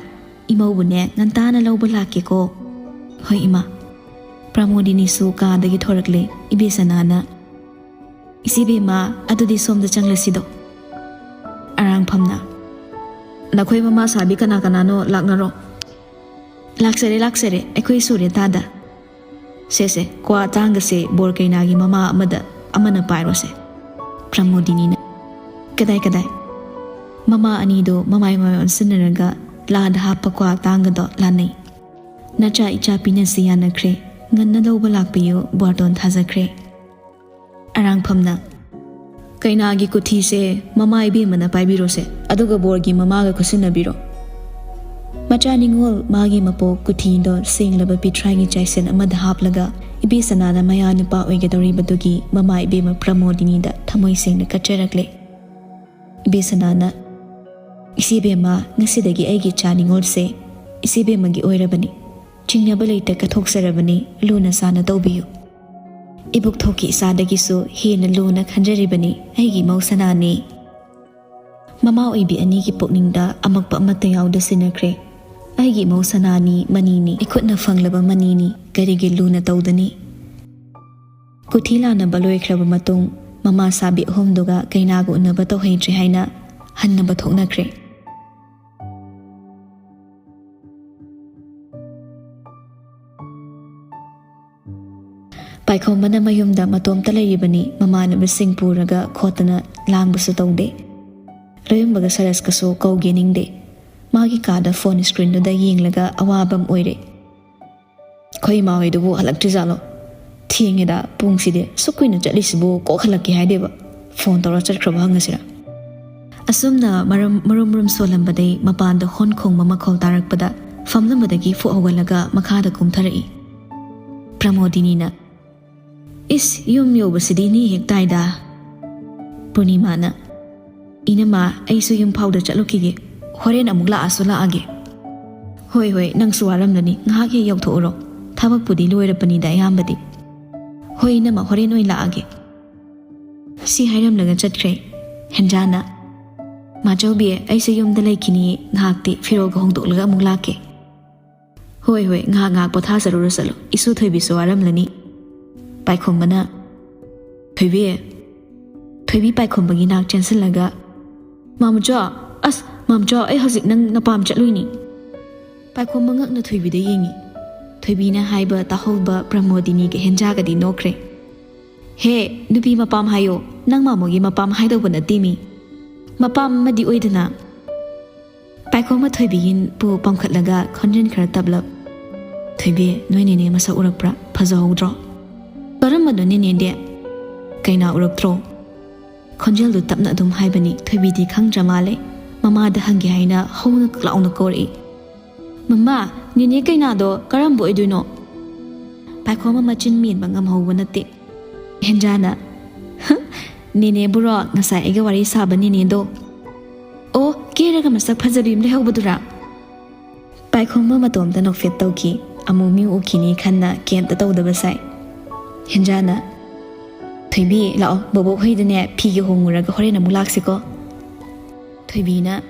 ꯏꯃꯧꯕꯨꯅꯦ ꯉꯟꯇꯥꯅ ꯂꯧꯕ ꯂꯥꯛꯀꯦꯀꯣ꯫" "ꯍꯣꯏ, ꯏꯃꯥ꯫" ꯄ꯭ꯔꯃꯣꯗꯤꯅꯤꯁꯨ ꯀꯥꯗꯒꯤ ꯊꯣꯔꯛꯂꯦ꯫ ꯏꯕꯦꯁꯅꯥꯅ, "ꯏꯆꯦꯕꯦꯝꯃ, ꯑꯗꯨꯗꯤ ꯁꯣꯝꯗ ꯆꯪꯂꯁꯤꯗꯣ꯫" ꯑꯔꯥꯡꯐꯝꯅ, "ꯅꯈꯣꯏ ꯃꯃꯥ ꯁꯥꯕꯤ ꯀꯅꯥ ꯀꯅꯥꯅꯣ ꯂꯥꯛꯅꯔꯣ꯫" "ꯂꯥꯛꯆꯔꯦ, ꯂꯥꯛꯆꯔꯦ, ꯑꯩꯈꯣꯏ ꯁꯨꯔꯦ ꯇꯥꯗ꯫ ꯁꯦ, ꯁꯦ, ꯀ꯭ꯋꯥ ꯇꯥꯡꯒꯁꯦ ꯕꯣꯔ ꯀꯩꯅꯥꯒꯤ ꯃꯃꯥ ꯑꯃꯗ ꯑꯃꯅ ꯄꯥꯏꯔꯣꯁꯦ꯫" ꯄ꯭ꯔꯃꯣꯗꯤꯅꯤꯅ, "ꯀꯗꯥꯏ, ꯀꯗꯥꯏ?" ꯃꯃꯥ ꯑꯅꯤꯗꯣ ꯃꯃꯥꯏ ꯃꯃꯥꯏ ꯑꯣꯟꯁꯤꯟꯅꯔꯒ ꯂꯥꯗ ꯍꯥꯞꯄ ꯀ꯭ꯋꯥ ꯇꯥꯡꯒꯗꯣ ꯂꯥꯟꯅꯩ꯫ "ꯅꯆꯥ ꯏꯆꯥ ꯄꯤꯅꯁꯤ ꯌꯥꯅꯈ꯭ꯔꯦ꯫ ꯉꯟꯅ ꯂꯧꯕ ꯂꯥꯛꯄꯤꯌꯨ, ꯕꯥꯔꯇꯣꯟ ꯊꯥꯖꯈ꯭ꯔꯦ꯫" ꯑꯔꯥꯡꯐꯝꯅ, "ꯀꯩꯅꯥꯒꯤ ꯀꯨꯊꯤꯁꯦ ꯃꯃꯥ ꯏꯕꯦꯝꯃꯅ ꯄꯥꯏꯕꯤꯔꯣꯁꯦ, ꯑꯗꯨꯒ ꯕꯣꯔꯒꯤ ꯃꯃꯥꯒ ꯈꯨꯠꯁꯤꯟꯅꯕꯤꯔꯣ꯫" ꯃꯆꯥ ꯅꯤꯉꯣꯜ ꯃꯥꯒꯤ ꯃꯄꯣꯛ ꯀꯨꯊꯤꯗꯣ ꯁꯦꯡꯂꯕ ꯄꯤꯊ꯭ꯔꯥꯏꯒꯤ ꯆꯥꯏꯁꯦꯟ ꯑꯃꯗ ꯍꯥꯞꯂꯒ ꯏꯕꯦꯁꯅꯥꯅ ꯃꯌꯥ ꯅꯨꯄꯥ ꯑꯣꯏꯒꯗꯧꯔꯤꯕꯗꯨꯒꯤ ꯃꯃꯥ ꯏꯕꯦꯝꯃ ꯄ꯭ꯔꯃꯣꯗꯤꯅꯤꯗ ꯊꯃꯣꯏ ꯁꯦꯡꯅ ꯀꯠꯆꯔꯛꯂꯦ꯫ ꯏꯕꯦꯁꯅꯥꯅ, "ꯏꯆꯦꯕꯦꯝꯃ, ꯉꯁꯤꯗꯒꯤ ꯑꯩꯒꯤ ꯏꯆꯥ ꯅꯤꯉꯣꯜꯁꯦ ꯏꯆꯦꯕꯦꯝꯃꯒꯤ ꯑꯣꯏꯔꯕꯅꯤ꯫ ꯆꯤꯡꯅꯕ ꯂꯩꯇ ꯀꯠꯊꯣꯛꯆꯔꯕꯅꯤ, ꯂꯨꯅ ꯆꯥꯅ ꯇꯧꯕꯤꯌꯨ꯫ ꯏꯕꯨꯛꯊꯣꯛꯀꯤ ꯏꯆꯥꯗꯒꯤꯁꯨ ꯍꯦꯟꯅ ꯂꯨꯅ ꯈꯟꯖꯔꯤꯕꯅꯤ ꯑꯩꯒꯤ ꯃꯧ ꯁꯅꯥꯅꯤ꯫" ꯃꯃꯥ ꯑꯣꯏꯕꯤ ꯑꯅꯤꯒꯤ ꯄꯨꯛꯅꯤꯡꯗ ꯑꯃꯛꯄ ꯑꯃꯠꯇ ꯌꯥꯎꯗ ꯁꯤꯟꯅꯈ꯭ꯔꯦ꯫ "ꯑꯩꯒꯤ ꯃꯧ ꯁꯅꯥꯅꯤ, ꯃꯅꯤꯅꯤ, ꯏꯈꯨꯠꯅ ꯐꯪꯂꯕ ꯃꯅꯤꯅꯤ, ꯀꯔꯤꯒꯤ ꯂꯨꯅ ꯇꯧꯗꯅꯤ?" ꯀꯨꯊꯤ ꯂꯥꯟꯅꯕ ꯂꯣꯏꯈ꯭ꯔꯕ ꯃꯇꯨꯡ, ꯃꯃꯥ ꯁꯥꯕꯤ ꯑꯍꯨꯝꯗꯨꯒ ꯀꯩꯅꯥꯒ ꯎꯅꯕ ꯇꯧꯍꯩꯗ꯭ꯔꯦ ꯍꯥꯏꯅ ꯍꯟꯅꯕ ꯊꯣꯛꯅꯈ꯭ꯔꯦ꯫ ꯄꯥꯏꯈꯣꯝꯕꯅ ꯃꯌꯨꯝꯗ ꯃꯇꯣꯝꯇ ꯂꯩꯔꯤꯕꯅꯤ, ꯃꯃꯥꯟꯅꯕꯁꯤꯡ ꯄꯨꯔꯒ ꯈꯣꯠꯇꯅ ꯂꯥꯡꯕꯁꯨ ꯇꯧꯗꯦ꯫ ꯂꯣꯌꯝꯕꯒ ꯁꯔꯁꯀꯁꯨ ꯀꯧꯒꯦ ꯅꯤꯡꯗꯦ꯫ ꯃꯥꯒꯤ ꯀꯥꯗ ꯐꯣꯟ ꯁ꯭ꯀ꯭ꯔꯤꯟꯗꯨꯗ ꯌꯦꯡꯂꯒ ꯑꯋꯥꯕ ꯑꯃ ꯑꯣꯏꯔꯦ꯫ "ꯑꯩꯈꯣꯏ ꯏꯃꯥ ꯍꯣꯏꯗꯨꯕꯨ ꯍꯜꯂꯛꯇ꯭ꯔꯤꯖꯥꯠꯂꯣ? ꯊꯦꯡꯉꯦꯗ, ꯄꯨꯡꯁꯤꯗꯤ ꯑꯁꯨꯛ ꯀꯨꯏꯅ ꯆꯠꯂꯤꯁꯤꯕꯨ ꯀꯣꯛ ꯍꯜꯂꯛꯀꯦ ꯍꯥꯏꯗꯦꯕ꯫ ꯐꯣꯟ ꯇꯧꯔ ꯆꯠꯈ꯭ꯔꯕ ꯍꯪꯉꯁꯤꯔ?" ꯑꯁꯨꯝꯅ ꯃꯔꯝ, ꯃꯔꯨꯝ ꯃꯔꯨꯝ ꯁꯣꯜꯂꯝꯕꯗꯩ ꯃꯄꯥꯟꯗ ꯍꯣꯟ ꯈꯣꯡꯕ ꯃꯈꯣꯜ ꯇꯥꯔꯛꯄꯗ ꯐꯝꯂꯝꯕꯗꯒꯤ ꯐꯨꯛ ꯍꯧꯒꯠꯂꯒ ꯃꯈꯥꯗ ꯀꯨꯝꯊꯔꯛꯏ꯫ ꯄ꯭ꯔꯃꯣꯗꯤꯅꯤꯅ, "ꯏꯁ, ꯌꯨꯝ ꯌꯧꯕꯁꯤꯗꯤ ꯅꯤ ꯍꯦꯛ ꯇꯥꯏꯗ꯫" ꯄꯨꯔꯅꯤꯃꯥꯅ, "ꯏꯅꯝꯃ, ꯑꯩꯁꯨ ꯌꯨꯝ ꯐꯥꯎꯗ ꯆꯠꯂꯨꯈꯤꯒꯦ꯫ ꯍꯣꯔꯦꯟ ꯑꯃꯨꯛ ꯂꯥꯛꯑꯁꯨ ꯂꯥꯛꯑꯒꯦ꯫" "ꯍꯣꯏ, ꯍꯣꯏ, ꯅꯪꯁꯨ ꯋꯥꯔꯝꯂꯅꯤ, ꯉꯥꯏꯍꯥꯛ ꯍꯦꯛ ꯌꯧꯊꯣꯛꯎꯔꯣ꯫ ꯊꯕꯛꯄꯨꯗꯤ ꯂꯣꯏꯔꯕꯅꯤꯗ ꯑꯌꯥꯝꯕꯗꯤ꯫" "ꯍꯣꯏ, ꯏꯅꯝꯃ, ꯍꯣꯔꯦꯟ ꯑꯣꯏꯅ ꯂꯥꯛꯑꯒꯦ꯫" ꯁꯤ ꯍꯥꯏꯔꯝꯂꯒ ꯆꯠꯈ꯭ꯔꯦ꯫ ꯍꯦꯟꯖꯥꯅ, "ꯃꯥꯆꯧꯕꯤ, ꯑꯩꯁꯨ ꯌꯨꯝꯗ ꯂꯩꯈꯤꯅꯤꯌꯦ, ꯉꯥꯏꯍꯥꯛꯇꯤ ꯐꯤꯔꯣꯜꯒ ꯍꯣꯡꯗꯣꯛꯂꯒ ꯑꯃꯨꯛ ꯂꯥꯛꯀꯦ꯫" "ꯍꯣꯏ, ꯍꯣꯏ, ꯉꯥꯏꯍꯥꯛ, ꯉꯥꯏꯍꯥꯛ ꯄꯣꯊꯥꯖꯔꯨꯔꯣ ꯆꯠꯂꯣ, ꯏꯁꯨ ꯊꯣꯏꯕꯤꯁꯨ ꯋꯥꯔꯝꯂꯅꯤ꯫" ꯄꯥꯏꯈꯣꯝꯕꯅ, "ꯊꯣꯏꯕꯤ꯫" ꯊꯣꯏꯕꯤ ꯄꯥꯏꯈꯣꯝꯕꯒꯤ ꯅꯥꯛ ꯆꯦꯟꯁꯤꯜꯂꯒ, "ꯃꯥꯝꯆꯥ, ꯑꯁ, ꯃꯥꯝꯆꯥ, ꯑꯩ ꯍꯧꯖꯤꯛ ꯅꯪ ꯅꯄꯥꯝ ꯆꯠꯂꯨꯏꯅꯤ꯫" ꯄꯥꯏꯈꯣꯝꯕ ꯉꯛꯅ ꯊꯣꯏꯕꯤꯗ ꯌꯦꯡꯉꯤ꯫ ꯊꯣꯏꯕꯤꯅ ꯍꯥꯏꯕ ꯇꯥꯍꯧꯕ ꯄ꯭ꯔꯃꯣꯗꯤꯅꯤꯒ ꯍꯦꯟꯖꯥꯒꯗꯤ ꯅꯣꯛꯈ꯭ꯔꯦ꯫ "ꯍꯦ, ꯅꯨꯄꯤ ꯃꯄꯥꯝ ꯍꯥꯏꯌꯣ, ꯅꯪ ꯃꯥꯃꯣꯒꯤ ꯃꯄꯥꯝ ꯍꯥꯏꯗꯧꯕ ꯅꯠꯇꯦ ꯃꯤ꯫ ꯃꯄꯥꯝ ꯑꯃꯗꯤ ꯑꯣꯏꯗꯅ?" ꯄꯥꯏꯈꯣꯝꯕ ꯊꯣꯏꯕꯤꯒꯤ ꯄꯨ ꯄꯝꯈꯠꯂꯒ ꯈꯣꯟꯖꯦꯜ ꯈꯔ ꯇꯞꯂꯞ, "ꯊꯣꯏꯕꯤ, ꯅꯣꯏ ꯅꯦꯅꯦ ꯃꯁꯛ ꯎꯔꯛꯄ꯭ꯔꯥ? ꯐꯖꯍꯧꯗ꯭ꯔꯣ? ꯀꯔꯝꯕꯅꯣ ꯅꯦꯅꯦꯗꯤ? ꯀꯩꯅꯥ ꯎꯔꯛꯇ꯭ꯔꯣ?" ꯈꯣꯟꯖꯦꯜꯗꯨ ꯇꯞꯅ ꯑꯗꯨꯝ ꯍꯥꯏꯕꯅꯤ꯫ ꯊꯣꯏꯕꯤꯗꯤ ꯈꯪꯗ꯭ꯔ ꯃꯥꯜꯂꯦ꯫ ꯃꯃꯥꯗ ꯍꯪꯒꯦ ꯍꯥꯏꯅ ꯍꯧꯅ ꯀ꯭ꯂꯥꯎꯅ ꯀꯧꯔꯛꯏ꯫ "ꯃꯃꯥ, ꯅꯦꯅꯦ ꯀꯩꯅꯥꯗꯣ ꯀꯔꯝꯕ ꯑꯣꯏꯗꯣꯏꯅꯣ?" ꯄꯥꯏꯈꯣꯝꯕ ꯃꯆꯤꯟ ꯃꯦꯟꯕ ꯉꯝꯍꯧꯕ ꯅꯠꯇꯦ꯫ ꯍꯦꯟꯖꯥꯅ, "ꯍ, ꯅꯦꯅꯦꯕꯨꯔꯣ? ꯉꯁꯥꯏ ꯑꯩꯒ ꯋꯥꯔꯤ ꯁꯥꯕ ꯅꯦꯅꯦꯗꯣ꯫ ꯑꯣ, ꯀꯦꯔꯒ ꯃꯁꯛ ꯐꯖꯕꯤ ꯑꯃ ꯂꯩꯍꯧꯕꯗꯨꯔꯥ?" ꯄꯥꯏꯈꯣꯝꯕ ꯃꯇꯣꯝꯇ ꯅꯣꯛꯐꯦꯠ ꯇꯧꯈꯤ꯫ ꯑꯃꯨꯛ ꯃꯤ ꯎꯈꯤꯅꯤ ꯈꯟꯅ ꯀꯩꯝꯇ ꯇꯧꯗꯕ ꯁꯥꯏ꯫ ꯍꯦꯟꯖꯥꯅ, "ꯊꯣꯏꯕꯤ, ꯂꯥꯛꯑꯣ, ꯕꯣꯕꯣꯛ ꯍꯣꯏꯗꯅꯦ ꯐꯤꯒ ꯍꯣꯡꯉꯨꯔꯒ ꯍꯣꯔꯦꯟ ꯑꯃꯨꯛ ꯂꯥꯛꯁꯤꯀꯣ?" ꯊꯣꯏꯕꯤꯅ,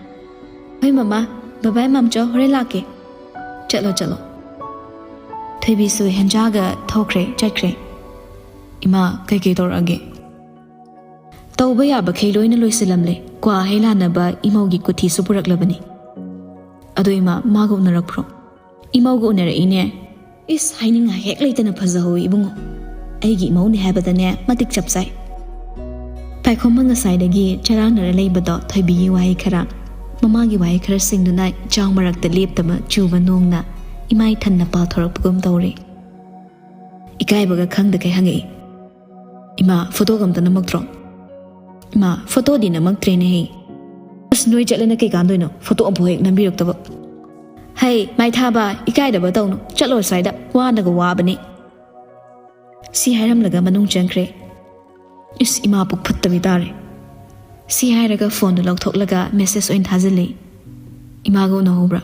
"ꯍꯣꯏ ꯃꯃꯥ, ꯕꯕꯥꯏ ꯃꯥꯝꯆꯧ, ꯍꯣꯔꯦꯟ ꯂꯥꯛꯀꯦ꯫ ꯆꯠꯂꯣ, ꯆꯠꯂꯣ꯫" ꯊꯣꯏꯕꯤꯁꯨ ꯍꯦꯟꯖꯥꯒ ꯊꯣꯛꯈ꯭ꯔꯦ, ꯆꯠꯈ꯭ꯔꯦ꯫ "ꯏꯃꯥ, ꯀꯩꯀꯩ ꯇꯧꯔꯛꯑꯒꯦ?" "ꯇꯧꯕ ꯌꯥꯕꯈꯩ ꯂꯣꯏꯅ ꯂꯣꯏꯁꯤꯜꯂꯝꯂꯦ꯫ ꯀ꯭ꯋꯥ ꯍꯩ ꯂꯥꯟꯅꯕ ꯏꯃꯧꯒꯤ ꯀꯨꯊꯤꯁꯨ ꯄꯨꯔꯛꯂꯕꯅꯤ꯫" "ꯑꯗꯣ ꯏꯃꯥ, ꯃꯥꯒ ꯎꯅꯔꯛꯄ꯭ꯔꯣ?" "ꯏꯃꯧꯒ ꯎꯅꯔꯛꯏꯅꯦ꯫ ꯏꯁ, ꯍꯥꯏꯅꯤꯡꯉꯥꯏ ꯍꯦꯛ ꯂꯩꯇꯅ ꯐꯖꯍꯧꯋꯤ ꯏꯕꯨꯡꯉꯣ꯫ ꯑꯩꯒꯤ ꯏꯃꯧꯅꯦ ꯍꯥꯏꯕꯗꯅꯦ ꯃꯇꯤꯛ ꯆꯞ ꯆꯥꯏ꯫" ꯄꯥꯏꯈꯣꯝꯕ ꯉꯁꯥꯏꯗꯒꯤ ꯆꯔꯥꯡꯅꯔ ꯂꯩꯕꯗꯣ ꯊꯣꯏꯕꯤꯒꯤ ꯋꯥꯍꯩ ꯈꯔ, ꯃꯃꯥꯒꯤ ꯋꯥꯍꯩ ꯈꯔꯁꯤꯡꯗꯨꯅ ꯏꯆꯥꯎ ꯃꯔꯛꯇ ꯂꯦꯞꯇꯕ ꯆꯨꯕ ꯅꯣꯡꯅ ꯏꯃꯥꯏ ꯊꯟꯅ ꯄꯥꯊꯣꯔꯛꯄꯒꯨꯝ ꯇꯧꯔꯦ꯫ ꯏꯀꯥꯏꯕꯒ ꯈꯪꯗꯈꯩ ꯍꯪꯉꯛꯏ꯫ "ꯏꯃꯥ, ꯐꯣꯇꯣꯒ ꯑꯝꯇ ꯅꯝꯃꯛꯇ꯭ꯔꯣ?" "ꯏꯃꯥ, ꯐꯣꯇꯣꯗꯤ ꯅꯝꯃꯛꯇ꯭ꯔꯦꯅꯦꯍꯦ꯫" "ꯑꯁ, ꯅꯣꯏ ꯆꯠꯂꯦꯅ ꯀꯩ ꯀꯥꯟꯗꯣꯏꯅꯣ? ꯐꯣꯇꯣ ꯑꯝꯐꯥꯎ ꯍꯦꯛ ꯅꯝꯕꯤꯔꯛꯇꯕ꯫" "ꯍꯩ, ꯃꯥꯏꯊꯥꯕ, ꯏꯀꯥꯏꯗꯕ ꯇꯧꯅꯨ꯫ ꯆꯠꯂꯣ ꯑꯁ꯭ꯋꯥꯏꯗ, ꯋꯥꯅꯒ ꯋꯥꯕꯅꯤ꯫" ꯁꯤ ꯍꯥꯏꯔꯝꯂꯒ ꯃꯅꯨꯡ ꯆꯪꯈ꯭ꯔꯦ꯫ "ꯏꯁ, ꯏꯃꯥ ꯄꯨꯛ ꯐꯠꯇꯕꯤ ꯇꯥꯔꯦ꯫" ꯁꯤ ꯍꯥꯏꯔꯒ ꯐꯣꯟꯗꯨ ꯂꯧꯊꯣꯛꯂꯒ ꯃꯦꯁꯦꯖ ꯑꯣꯏꯅ ꯊꯥꯖꯤꯜꯂꯤ꯫ "ꯏꯃꯥꯒ ꯎꯅꯍꯧꯕ꯭ꯔꯥ?"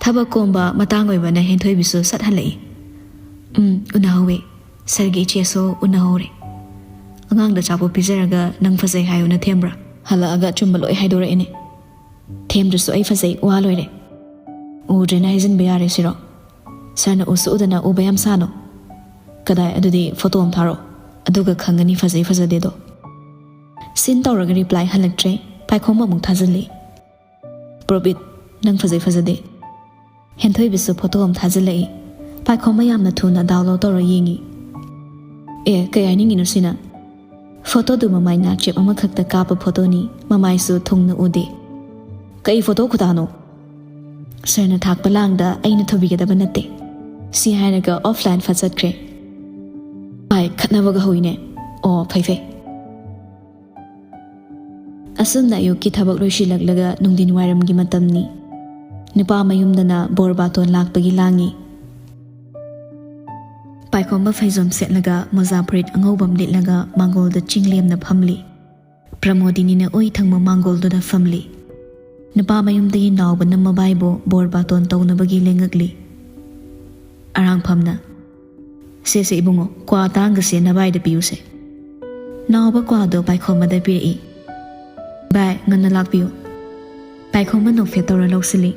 ꯊꯕꯛ ꯀꯣꯝꯕ ꯃꯇꯥꯡ ꯑꯣꯏꯕꯅ ꯍꯦꯟꯊꯣꯏꯕꯤꯁꯨ ꯁꯠ ꯍꯜꯂꯛꯏ꯫ "ꯎꯝ, ꯎꯅꯍꯧꯋꯦ꯫ ꯁꯥꯔꯒꯤ ꯏꯆꯦꯁꯨ ꯎꯅꯍꯧꯔꯦ꯫ ꯑꯉꯥꯡꯗ ꯑꯆꯥꯄꯣꯠ ꯄꯤꯖꯔꯒ ꯅꯪ ꯐꯖꯩ ꯍꯥꯏꯌꯨꯅ ꯊꯦꯝꯕ꯭ꯔꯥ? ꯍꯜꯂꯛꯑꯒ ꯑꯆꯨꯝꯕ ꯂꯣꯏ ꯍꯥꯏꯗꯣꯔꯛꯑꯦꯅꯦ꯫ ꯊꯦꯝꯗ꯭ꯔꯁꯨ ꯑꯩ ꯐꯖꯩ, ꯋꯥ ꯂꯣꯏꯔꯦ꯫ ꯎꯗ꯭ꯔꯦꯅ ꯍꯥꯏꯖꯤꯟꯕ ꯌꯥꯔꯦ ꯁꯤꯔꯣ? ꯁꯥꯔꯅ ꯎꯁꯨ ꯎꯗꯅ ꯎꯕ ꯌꯥꯝ ꯁꯥꯅꯣ꯫ ꯀꯗꯥꯏ, ꯑꯗꯨꯗꯤ ꯐꯣꯇꯣ ꯑꯃ ꯊꯥꯔꯛꯑꯣ, ꯑꯗꯨꯒ ꯈꯪꯒꯅꯤ ꯐꯖꯩ ꯐꯖꯗꯦꯗꯣ꯫" ꯁꯤꯟ ꯇꯧꯔꯒ ꯔꯤꯄ꯭ꯂꯥꯏ ꯍꯜꯂꯛꯇ꯭ꯔꯦ꯫ ꯄꯥꯏꯈꯣꯝꯕ ꯑꯃꯨꯛ ꯊꯥꯖꯤꯜꯂꯤ꯫ "ꯄ꯭ꯔꯣꯕꯤꯠ, ꯅꯪ ꯐꯖꯩ ꯐꯖꯗꯦ꯫ ꯍꯦꯟꯊꯣꯏꯕꯁꯨ ꯐꯣꯇꯣ ꯑꯃ ꯊꯥꯖꯤꯜꯂꯛꯏ꯫ ꯄꯥꯏꯈꯣꯝꯕ ꯌꯥꯝꯅ ꯊꯨꯅ ꯗꯥꯎꯟꯂꯣꯗ ꯇꯧꯔ ꯌꯦꯡꯉꯤ꯫ "ꯑꯦ, ꯀꯩ ꯍꯥꯏꯅꯤꯡꯉꯤꯅꯣ ꯁꯤꯅ? ꯐꯣꯇꯣꯗꯨ ꯃꯃꯥꯏ ꯅꯥꯆꯦꯞ ꯑꯃꯈꯛꯇ ꯀꯥꯞꯄ ꯐꯣꯇꯣꯅꯤ, ꯃꯃꯥꯏꯁꯨ ꯊꯨꯡꯅ ꯎꯗꯦ꯫ ꯀꯩ ꯐꯣꯇꯣ ꯈꯨꯇꯥꯅꯣ? ꯁꯔꯅ ꯊꯥꯛꯄ ꯂꯥꯡꯗ ꯑꯩꯅ ꯊꯨꯕꯤꯒꯗꯕ ꯅꯠꯇꯦ"꯫ ꯁꯤ ꯍꯥꯏꯔꯒ ꯑꯣꯐꯂꯥꯏꯟ ꯐꯠ ꯆꯠꯈ꯭ꯔꯦ꯫ "ꯄꯥꯏ, ꯈꯠꯅꯕꯒ ꯍꯧꯏꯅꯦ꯫ ꯑꯣ, ꯐꯩ ꯐꯩ"꯫ ꯑꯁꯨꯝꯅ ꯑꯌꯨꯛꯀꯤ ꯊꯕꯛ ꯂꯣꯏꯁꯤꯜꯂꯛꯂꯒ ꯅꯨꯡꯊꯤꯟ ꯋꯥꯏꯔꯝꯒꯤ ꯃꯇꯝꯅꯤ꯫ ꯅꯨꯄꯥ ꯃꯌꯨꯝꯗꯅ ꯕꯣꯔ ꯕꯥꯇꯣꯟ ꯂꯥꯛꯄꯒꯤ ꯂꯥꯡꯉꯤ꯫ ꯄꯥꯏꯈꯣꯝꯕ ꯐꯩꯖꯣꯝ ꯁꯦꯠꯂꯒ ꯃꯣꯖꯥ ꯐꯨꯔꯤꯠ ꯑꯉꯧꯕ ꯑꯃ ꯂꯤꯠꯂꯒ ꯃꯥꯡꯒꯣꯜꯗ ꯆꯤꯡ ꯂꯦꯝꯅ ꯐꯝꯂꯤ꯫ ꯄ꯭ꯔꯃꯣꯗꯤꯅꯤꯅ ꯑꯣꯏ ꯊꯪꯕ ꯃꯥꯡꯒꯣꯜꯗꯨꯗ ꯐꯝꯂꯤ꯫ ꯅꯨꯄꯥ ꯃꯌꯨꯝꯗꯒꯤ ꯅꯥꯎꯕꯅ ꯃꯕꯥꯏꯕꯨ ꯕꯣꯔ ꯕꯥꯇꯣꯟ ꯇꯧꯅꯕꯒꯤ ꯂꯦꯡꯉꯛꯂꯤ꯫ ꯑꯔꯥꯡꯐꯝꯅ, "ꯁꯦ ꯁꯦ ꯏꯕꯨꯡꯉꯣ, ꯀ꯭ꯋꯥ ꯇꯥꯡꯒꯁꯦ ꯅꯕꯥꯏꯗ ꯄꯤꯌꯨꯁꯦ"꯫ ꯅꯥꯎꯕ ꯀ꯭ꯋꯥꯗꯣ ꯄꯥꯏꯈꯣꯝꯕꯗ ꯄꯤꯔꯛꯏ꯫ "ꯕꯥꯏ, ꯉꯟꯅ ꯂꯥꯛꯄꯤꯌꯨ"꯫ ꯄꯥꯏꯈꯣꯝꯕ ꯅꯣꯛꯐꯦꯠ ꯇꯧꯔ ꯂꯧꯁꯤꯜꯂꯤ꯫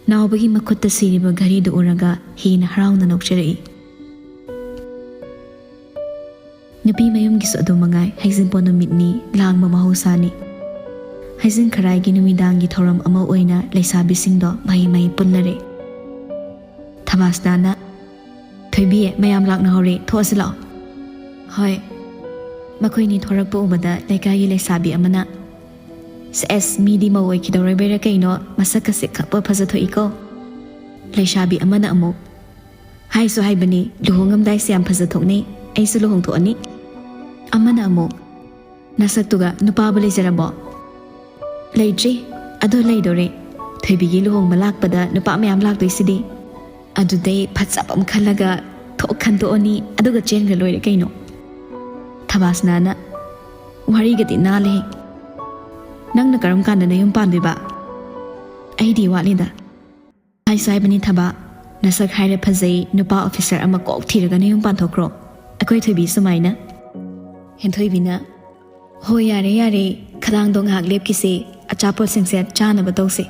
ꯅꯥꯎꯕꯒꯤ ꯃꯈꯨꯠꯇ ꯁꯤꯔꯤꯕ ꯘꯔꯤꯗꯨ ꯎꯔꯒ ꯍꯦꯟꯅ ꯍꯔꯥꯎꯅ ꯅꯣꯛꯆꯔꯛꯏ꯫ ꯅꯨꯄꯤ ꯃꯌꯨꯝꯒꯤꯁꯨ ꯑꯗꯨ ꯃꯉꯥꯏ, ꯍꯩꯖꯤꯡꯄꯣꯠ ꯅꯨꯃꯤꯠꯅꯤ, ꯂꯥꯡꯕ ꯃꯍꯧꯁꯥꯅꯤ꯫ ꯍꯩꯖꯤꯡ ꯈꯔꯥꯏꯒꯤ ꯅꯨꯃꯤꯗꯥꯡꯒꯤ ꯊꯧꯔꯝ ꯑꯃ ꯑꯣꯏꯅ ꯂꯩꯁꯥꯕꯤꯁꯤꯡꯗꯣ ꯃꯍꯩ ꯃꯍꯩ ꯄꯨꯟꯅꯔꯦ꯫ ꯊꯕꯥꯁꯅꯥꯅ, "ꯊꯣꯏꯕꯤ, ꯃꯌꯥꯝ ꯂꯥꯛꯅꯍꯧꯔꯦ, ꯊꯣꯛꯑꯁꯤ ꯂꯥꯛꯑꯣ"꯫ "ꯍꯣꯏ"꯫ ꯃꯈꯣꯏꯅꯤ ꯊꯣꯔꯛꯄ ꯎꯕꯗ ꯂꯩꯀꯥꯏꯒꯤ ꯂꯩꯁꯥꯕꯤ ꯑꯃꯅ, "ꯁꯦꯁ, ꯃꯤꯗꯤ ꯃꯧ ꯑꯣꯏꯈꯤꯗꯧꯔꯕꯩꯔꯥ ꯀꯩꯅꯣ, ꯃꯁꯛꯀꯁꯦ ꯈꯞꯄ ꯐꯖꯊꯣꯛꯏꯀꯣ"꯫ ꯂꯩꯁꯥꯕꯤ ꯑꯃꯅ ꯑꯃꯨꯛ, "ꯍꯥꯏꯁꯨ ꯍꯥꯏꯕꯅꯤ, ꯂꯨꯍꯣꯡꯉꯝꯗꯥꯏꯁꯦ ꯌꯥꯝ ꯐꯖꯊꯣꯛꯅꯩ, ꯑꯩꯁꯨ ꯂꯨꯍꯣꯡꯊꯣꯛꯑꯅꯤ"꯫ ꯑꯃꯅ ꯑꯃꯨꯛ, "ꯅꯁꯛꯇꯨꯒ ꯅꯨꯄꯥꯕꯨ ꯂꯩꯖꯔꯕꯣ?" "ꯂꯩꯇ꯭ꯔꯤ, ꯑꯗꯣ ꯂꯩꯗꯣꯔꯦ꯫ ꯊꯣꯏꯕꯤꯒꯤ ꯂꯨꯍꯣꯡꯕ ꯂꯥꯛꯄꯗ ꯅꯨꯄꯥ ꯃꯌꯥꯝ ꯂꯥꯛꯇꯣꯏꯁꯤꯗꯤ꯫ ꯑꯗꯨꯗꯩ ꯐꯖꯕ ꯑꯃ ꯈꯜꯂꯒ ꯊꯣꯛ ꯈꯟꯗꯣꯛꯑꯅꯤ, ꯑꯗꯨꯒ ꯆꯦꯟꯈ꯭ꯔ ꯂꯣꯏꯔꯦ ꯀꯩꯅꯣ"꯫ ꯊꯕꯥꯁꯅꯥꯅ, "ꯋꯥꯔꯤꯒꯗꯤ ꯅꯥꯜꯂꯦꯍꯦ꯫ ꯅꯪꯅ ꯀꯔꯝ ꯀꯥꯟꯗ ꯅꯌꯨꯝ ꯄꯥꯟꯗꯣꯏꯕ?" "ꯑꯩꯗꯤ ꯋꯥꯠꯂꯤꯗ꯫ ꯍꯥꯏꯁꯨ ꯍꯥꯏꯕꯅꯤ ꯊꯕꯥ, ꯅꯁꯛ ꯍꯥꯏꯔ ꯐꯖꯩ, ꯅꯨꯄꯥ ꯑꯣꯐꯤꯁꯔ ꯑꯃ ꯀꯣꯛ ꯊꯤꯔꯒ ꯅꯌꯨꯝ ꯄꯥꯟꯊꯣꯛꯈ꯭ꯔꯣ, ꯑꯩꯈꯣꯏ ꯊꯣꯏꯕꯤ ꯁꯨꯃꯥꯏꯅ"꯫ ꯍꯦꯟꯊꯣꯏꯕꯤꯅ, "ꯍꯣꯏ, ꯌꯥꯔꯦ, ꯌꯥꯔꯦ, ꯈꯗꯥꯡꯗꯣ ꯉꯥꯏꯍꯥꯛ ꯂꯦꯞꯈꯤꯁꯦ, ꯑꯆꯥꯄꯣꯠꯁꯤꯡꯁꯦ ꯆꯥꯅꯕ ꯇꯧꯁꯦ"꯫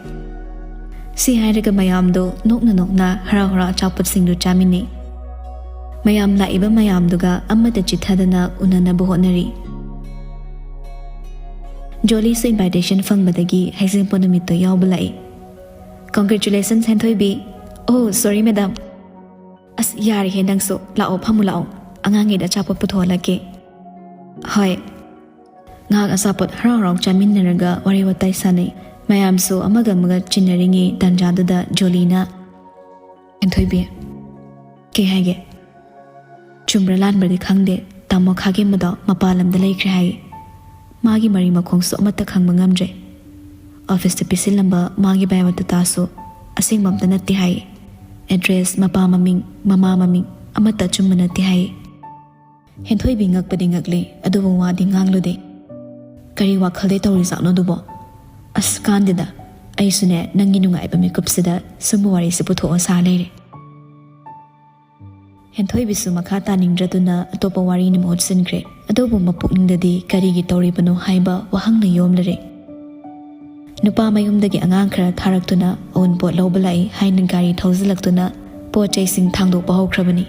ꯁꯤ ꯍꯥꯏꯔꯒ ꯃꯌꯥꯝꯗꯣ ꯅꯣꯛꯅ ꯅꯣꯛꯅ ꯍꯔꯥꯎ ꯍꯔꯥꯎ ꯑꯆꯥꯄꯣꯠꯁꯤꯡꯗꯨ ꯆꯥꯃꯤꯟꯅꯩ꯫ ꯃꯌꯥꯝ ꯂꯥꯛꯏꯕ ꯃꯌꯥꯝꯗꯨꯒ ꯑꯃꯠꯇ ꯆꯤꯠꯊꯗꯅ ꯎꯅꯅꯕ ꯍꯣꯠꯅꯔꯤ꯫ ꯖꯣꯂꯤꯁꯨ ꯏꯟꯚꯥꯏꯇꯦꯁꯟ ꯐꯪꯕꯗꯒꯤ ꯍꯩꯖꯤꯡꯄꯣꯠ ꯅꯨꯃꯤꯠꯇꯣ ꯌꯥꯎꯕ ꯂꯥꯛꯏ꯫ "Congratulations, ꯍꯦꯟꯊꯣꯏꯕꯤ, ꯑꯣ, ꯁꯣꯔꯤ ꯃꯦꯗꯥꯝ꯫ ꯑꯁ, ꯌꯥꯔꯦꯍꯦ ꯅꯪꯁꯨ꯫ ꯂꯥꯛꯑꯣ, ꯐꯝꯃꯨ ꯂꯥꯛꯑꯣ꯫ ꯑꯉꯥꯡꯉꯩꯗ ꯑꯆꯥꯄꯣꯠ ꯄꯨꯊꯣꯛꯍꯜꯂꯛꯀꯦ꯫ ꯍꯣꯏ꯫ ꯉꯥꯏꯍꯥꯛ ꯑꯆꯥꯄꯣꯠ ꯍꯔꯥꯎ ꯍꯔꯥꯎ ꯆꯥꯃꯤꯟꯅꯔꯒ ꯋꯥꯔꯤ ꯋꯥꯇꯥꯏ ꯁꯥꯟꯅꯩ꯫ ꯃꯌꯥꯝꯁꯨ ꯑꯃꯒ ꯑꯃꯒ ꯆꯤꯟꯅꯔꯤꯉꯩ ꯇꯥꯟꯖꯥꯗꯨꯗ ꯖꯣꯂꯤꯅ, "ꯍꯦꯟꯊꯣꯏꯕꯤ, ꯀꯩ ꯍꯥꯏꯒꯦ? ꯆꯨꯝꯕ꯭ꯔꯥ ꯂꯥꯟꯕ꯭ꯔꯗꯤ ꯈꯪꯗꯦ, ꯇꯥꯃꯣ ꯈꯥꯒꯦꯝꯕꯗꯣ ꯃꯄꯥꯟ ꯂꯝꯗ ꯂꯩꯈ꯭ꯔꯦ ꯍꯥꯏ꯫ ꯃꯥꯒꯤ ꯃꯔꯤ ꯃꯈꯣꯡꯁꯨ ꯑꯃꯠꯇ ꯈꯪꯕ ꯉꯝꯗ꯭ꯔꯦ꯫ ꯑꯣꯐꯤꯁꯇ ꯄꯤꯁꯤꯜꯂꯝꯕ ꯃꯥꯒꯤ ꯕꯥꯏꯑꯣꯗꯥꯇꯥꯁꯨ ꯑꯁꯦꯡꯕ ꯑꯝꯇ ꯅꯠꯇꯦ ꯍꯥꯏ꯫ ꯑꯦꯗ꯭ꯔꯦꯁ, ꯃꯄꯥ ꯃꯃꯤꯡ, ꯃꯃꯥ ꯃꯃꯤꯡ ꯑꯃꯠꯇ ꯑꯆꯨꯝꯕ ꯅꯠꯇꯦ ꯍꯥꯏ꯫" ꯍꯦꯟꯊꯣꯏꯕꯤ ꯉꯛꯄꯗꯤ ꯉꯛꯂꯦ, ꯑꯗꯨꯕꯨ ꯋꯥꯗꯤ ꯉꯥꯡꯂꯨꯗꯦ꯫ ꯀꯔꯤ ꯋꯥꯈꯜꯗ ꯇꯧꯔꯤꯖꯥꯠꯅꯣ ꯑꯗꯨꯕꯣ? ꯑꯁ, ꯀꯥꯟꯗꯦꯗ, ꯑꯩꯁꯨꯅꯦ ꯅꯪꯒꯤ ꯅꯨꯡꯉꯥꯏꯕ ꯃꯤꯀꯨꯞꯁꯤꯗ ꯁꯨꯝꯕ ꯋꯥꯔꯤꯁꯦ ꯄꯨꯊꯣꯛꯑ ꯁꯥ ꯂꯩꯔꯦ꯫ ꯍꯦꯟꯊꯣꯏꯕꯤꯁꯨ ꯃꯈꯥ ꯇꯥꯅꯤꯡꯗ꯭ꯔꯗꯨꯅ ꯑꯇꯣꯞꯄ ꯋꯥꯔꯤꯅ ꯃꯍꯨꯠ ꯁꯤꯟꯈ꯭ꯔꯦ꯫ ꯑꯗꯨꯕꯨ ꯃꯄꯨꯛꯅꯤꯡꯗꯗꯤ ꯀꯔꯤꯒꯤ ꯇꯧꯔꯤꯕꯅꯣ ꯍꯥꯏꯕ ꯋꯥꯍꯪꯅ ꯌꯣꯝꯂꯔꯦ꯫ ꯅꯨꯄꯥ ꯃꯌꯨꯝꯗꯒꯤ ꯑꯉꯥꯡ ꯈꯔ ꯊꯥꯔꯛꯇꯨꯅ ꯑꯋꯨꯟꯄꯣꯠ ꯂꯧꯕ ꯂꯥꯛꯏ ꯍꯥꯏꯅ ꯒꯥꯔꯤ ꯊꯧꯖꯤꯜꯂꯛꯇꯨꯅ ꯄꯣꯠ ꯆꯩꯁꯤꯡ ꯊꯥꯡꯗꯣꯛꯄ ꯍꯧꯈ꯭ꯔꯕꯅꯤ꯫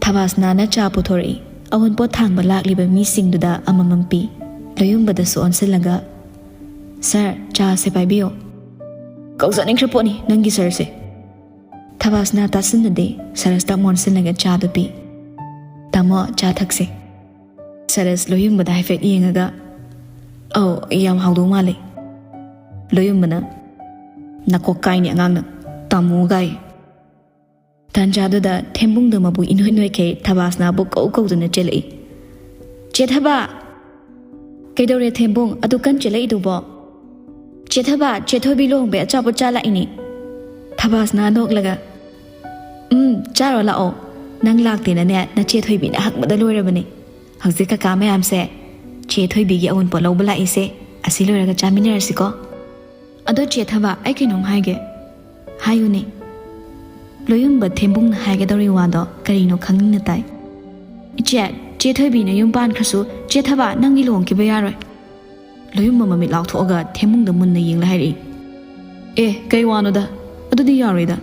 ꯊꯕꯥꯁꯅꯥꯅ ꯆꯥ ꯄꯨꯊꯣꯔꯛꯏ꯫ ꯑꯋꯨꯟꯄꯣꯠ ꯊꯥꯡꯕ ꯂꯥꯛꯂꯤꯕ ꯃꯤꯁꯤꯡꯗꯨꯗ ꯑꯃꯃꯝ ꯄꯤ꯫ ꯂꯣꯌꯨꯝꯕꯗꯁꯨ ꯑꯣꯟꯁꯤꯜꯂꯒ, "ꯁꯥꯔ, ꯆꯥꯁꯦ ꯄꯥꯏꯕꯤꯌꯣ꯫" "ꯀꯧꯖꯅꯤꯡꯈ꯭ꯔ ꯄꯣꯠꯅꯤ ꯅꯪꯒꯤ ꯁꯥꯔꯁꯦ꯫" ꯊꯕꯥꯁꯅꯥ ꯇꯥꯁꯤꯟꯅꯗꯦ, ꯁꯔꯁꯇ ꯑꯃꯨꯛ ꯑꯣꯟꯁꯤꯜꯂꯒ ꯆꯥꯗꯨ ꯄꯤ꯫ "ꯇꯥꯃꯣ, ꯆꯥ ꯊꯛꯁꯦ꯫" ꯁꯔꯁ ꯂꯣꯌꯨꯝꯕꯗ ꯍꯥꯏꯐꯦꯠ ꯌꯦꯡꯉꯒ, "ꯑꯧ, ꯌꯥꯝ ꯍꯥꯎꯗꯧ ꯃꯥꯜꯂꯦ꯫" ꯂꯣꯌꯨꯝꯕꯅ, "ꯅꯀꯣꯛ ꯀꯥꯏꯅꯤ ꯑꯉꯥꯡꯅ, ꯇꯥꯃꯣ ꯒꯥꯏ꯫" ꯇꯥꯟꯖꯥꯗꯨꯗ ꯊꯦꯝꯕꯨꯡꯗ ꯃꯕꯨ ꯏꯅꯣꯏ ꯅꯣꯏꯈꯩ ꯊꯕꯥꯁꯅꯥꯕꯨ ꯀꯧ ꯀꯧꯗꯨꯅ ꯆꯦꯜꯂꯛꯏ꯫ "ꯆꯦ ꯊꯕꯥ!" "ꯀꯩꯗꯧꯔꯦ ꯊꯦꯝꯕꯨꯡ, ꯑꯗꯨ ꯀꯟ ꯆꯦꯜꯂꯛꯏꯗꯨꯕꯣ?" "ꯆꯦ ꯊꯕꯥ, ꯆꯦ ꯊꯣꯏꯕꯤ ꯂꯨꯍꯣꯡꯕꯩ ꯑꯆꯥꯄꯣꯠ ꯆꯥ ꯂꯥꯛꯏꯅꯦ꯫" ꯊꯕꯥꯁꯅꯥ ꯅꯣꯛꯂꯒ, "ꯎꯝ, ꯆꯥꯔꯣ ꯂꯥꯛꯑꯣ꯫ ꯅꯪ ꯂꯥꯛꯇꯦꯅꯅꯦ ꯅꯆꯦ ꯊꯣꯏꯕꯤꯅ ꯍꯪꯕꯗ ꯂꯣꯏꯔꯕꯅꯦ꯫ ꯍꯧꯖꯤꯛ ꯀꯀꯥ ꯃꯌꯥꯝꯁꯦ ꯆꯦ ꯊꯣꯏꯕꯤꯒꯤ ꯑꯋꯨꯟꯄꯣꯠ ꯂꯧꯕ ꯂꯥꯛꯏꯁꯦ, ꯑꯁꯤ ꯂꯣꯏꯔꯒ ꯆꯥꯃꯤꯟꯅꯔꯁꯤꯀꯣ꯫" "ꯑꯗꯣ ꯆꯦ ꯊꯕꯥ, ꯑꯩ ꯀꯩꯅꯣꯝ ꯍꯥꯏꯒꯦ꯫" "ꯍꯥꯏꯌꯨꯅꯦ꯫" ꯂꯣꯌꯨꯝꯕ ꯊꯦꯝꯕꯨꯡꯅ ꯍꯥꯏꯒꯗꯧꯔꯤ ꯋꯥꯗꯣ ꯀꯔꯤꯅꯣ ꯈꯪꯅꯤꯡꯅ ꯇꯥꯏ꯫ "ꯏꯆꯦ, ꯆꯦ ꯊꯣꯏꯕꯤꯅ ꯌꯨꯝ ꯄꯥꯟꯈ꯭ꯔꯁꯨ ꯆꯦ ꯊꯕꯥ ꯅꯪꯒꯤ ꯂꯨꯍꯣꯡꯈꯤꯕ ꯌꯥꯔꯣꯏ꯫" ꯂꯣꯌꯨꯝꯕ ꯃꯃꯤꯠ ꯂꯥꯎꯊꯣꯛꯑꯒ ꯊꯦꯝꯕꯨꯡꯗ ꯃꯨꯟꯅ ꯌꯦꯡꯂ ꯍꯥꯏꯔꯛꯏ꯫ "ꯑꯦ, ꯀꯩ ꯋꯥꯅꯣꯗ? ꯑꯗꯨꯗꯤ ꯌꯥꯔꯣꯏꯗ꯫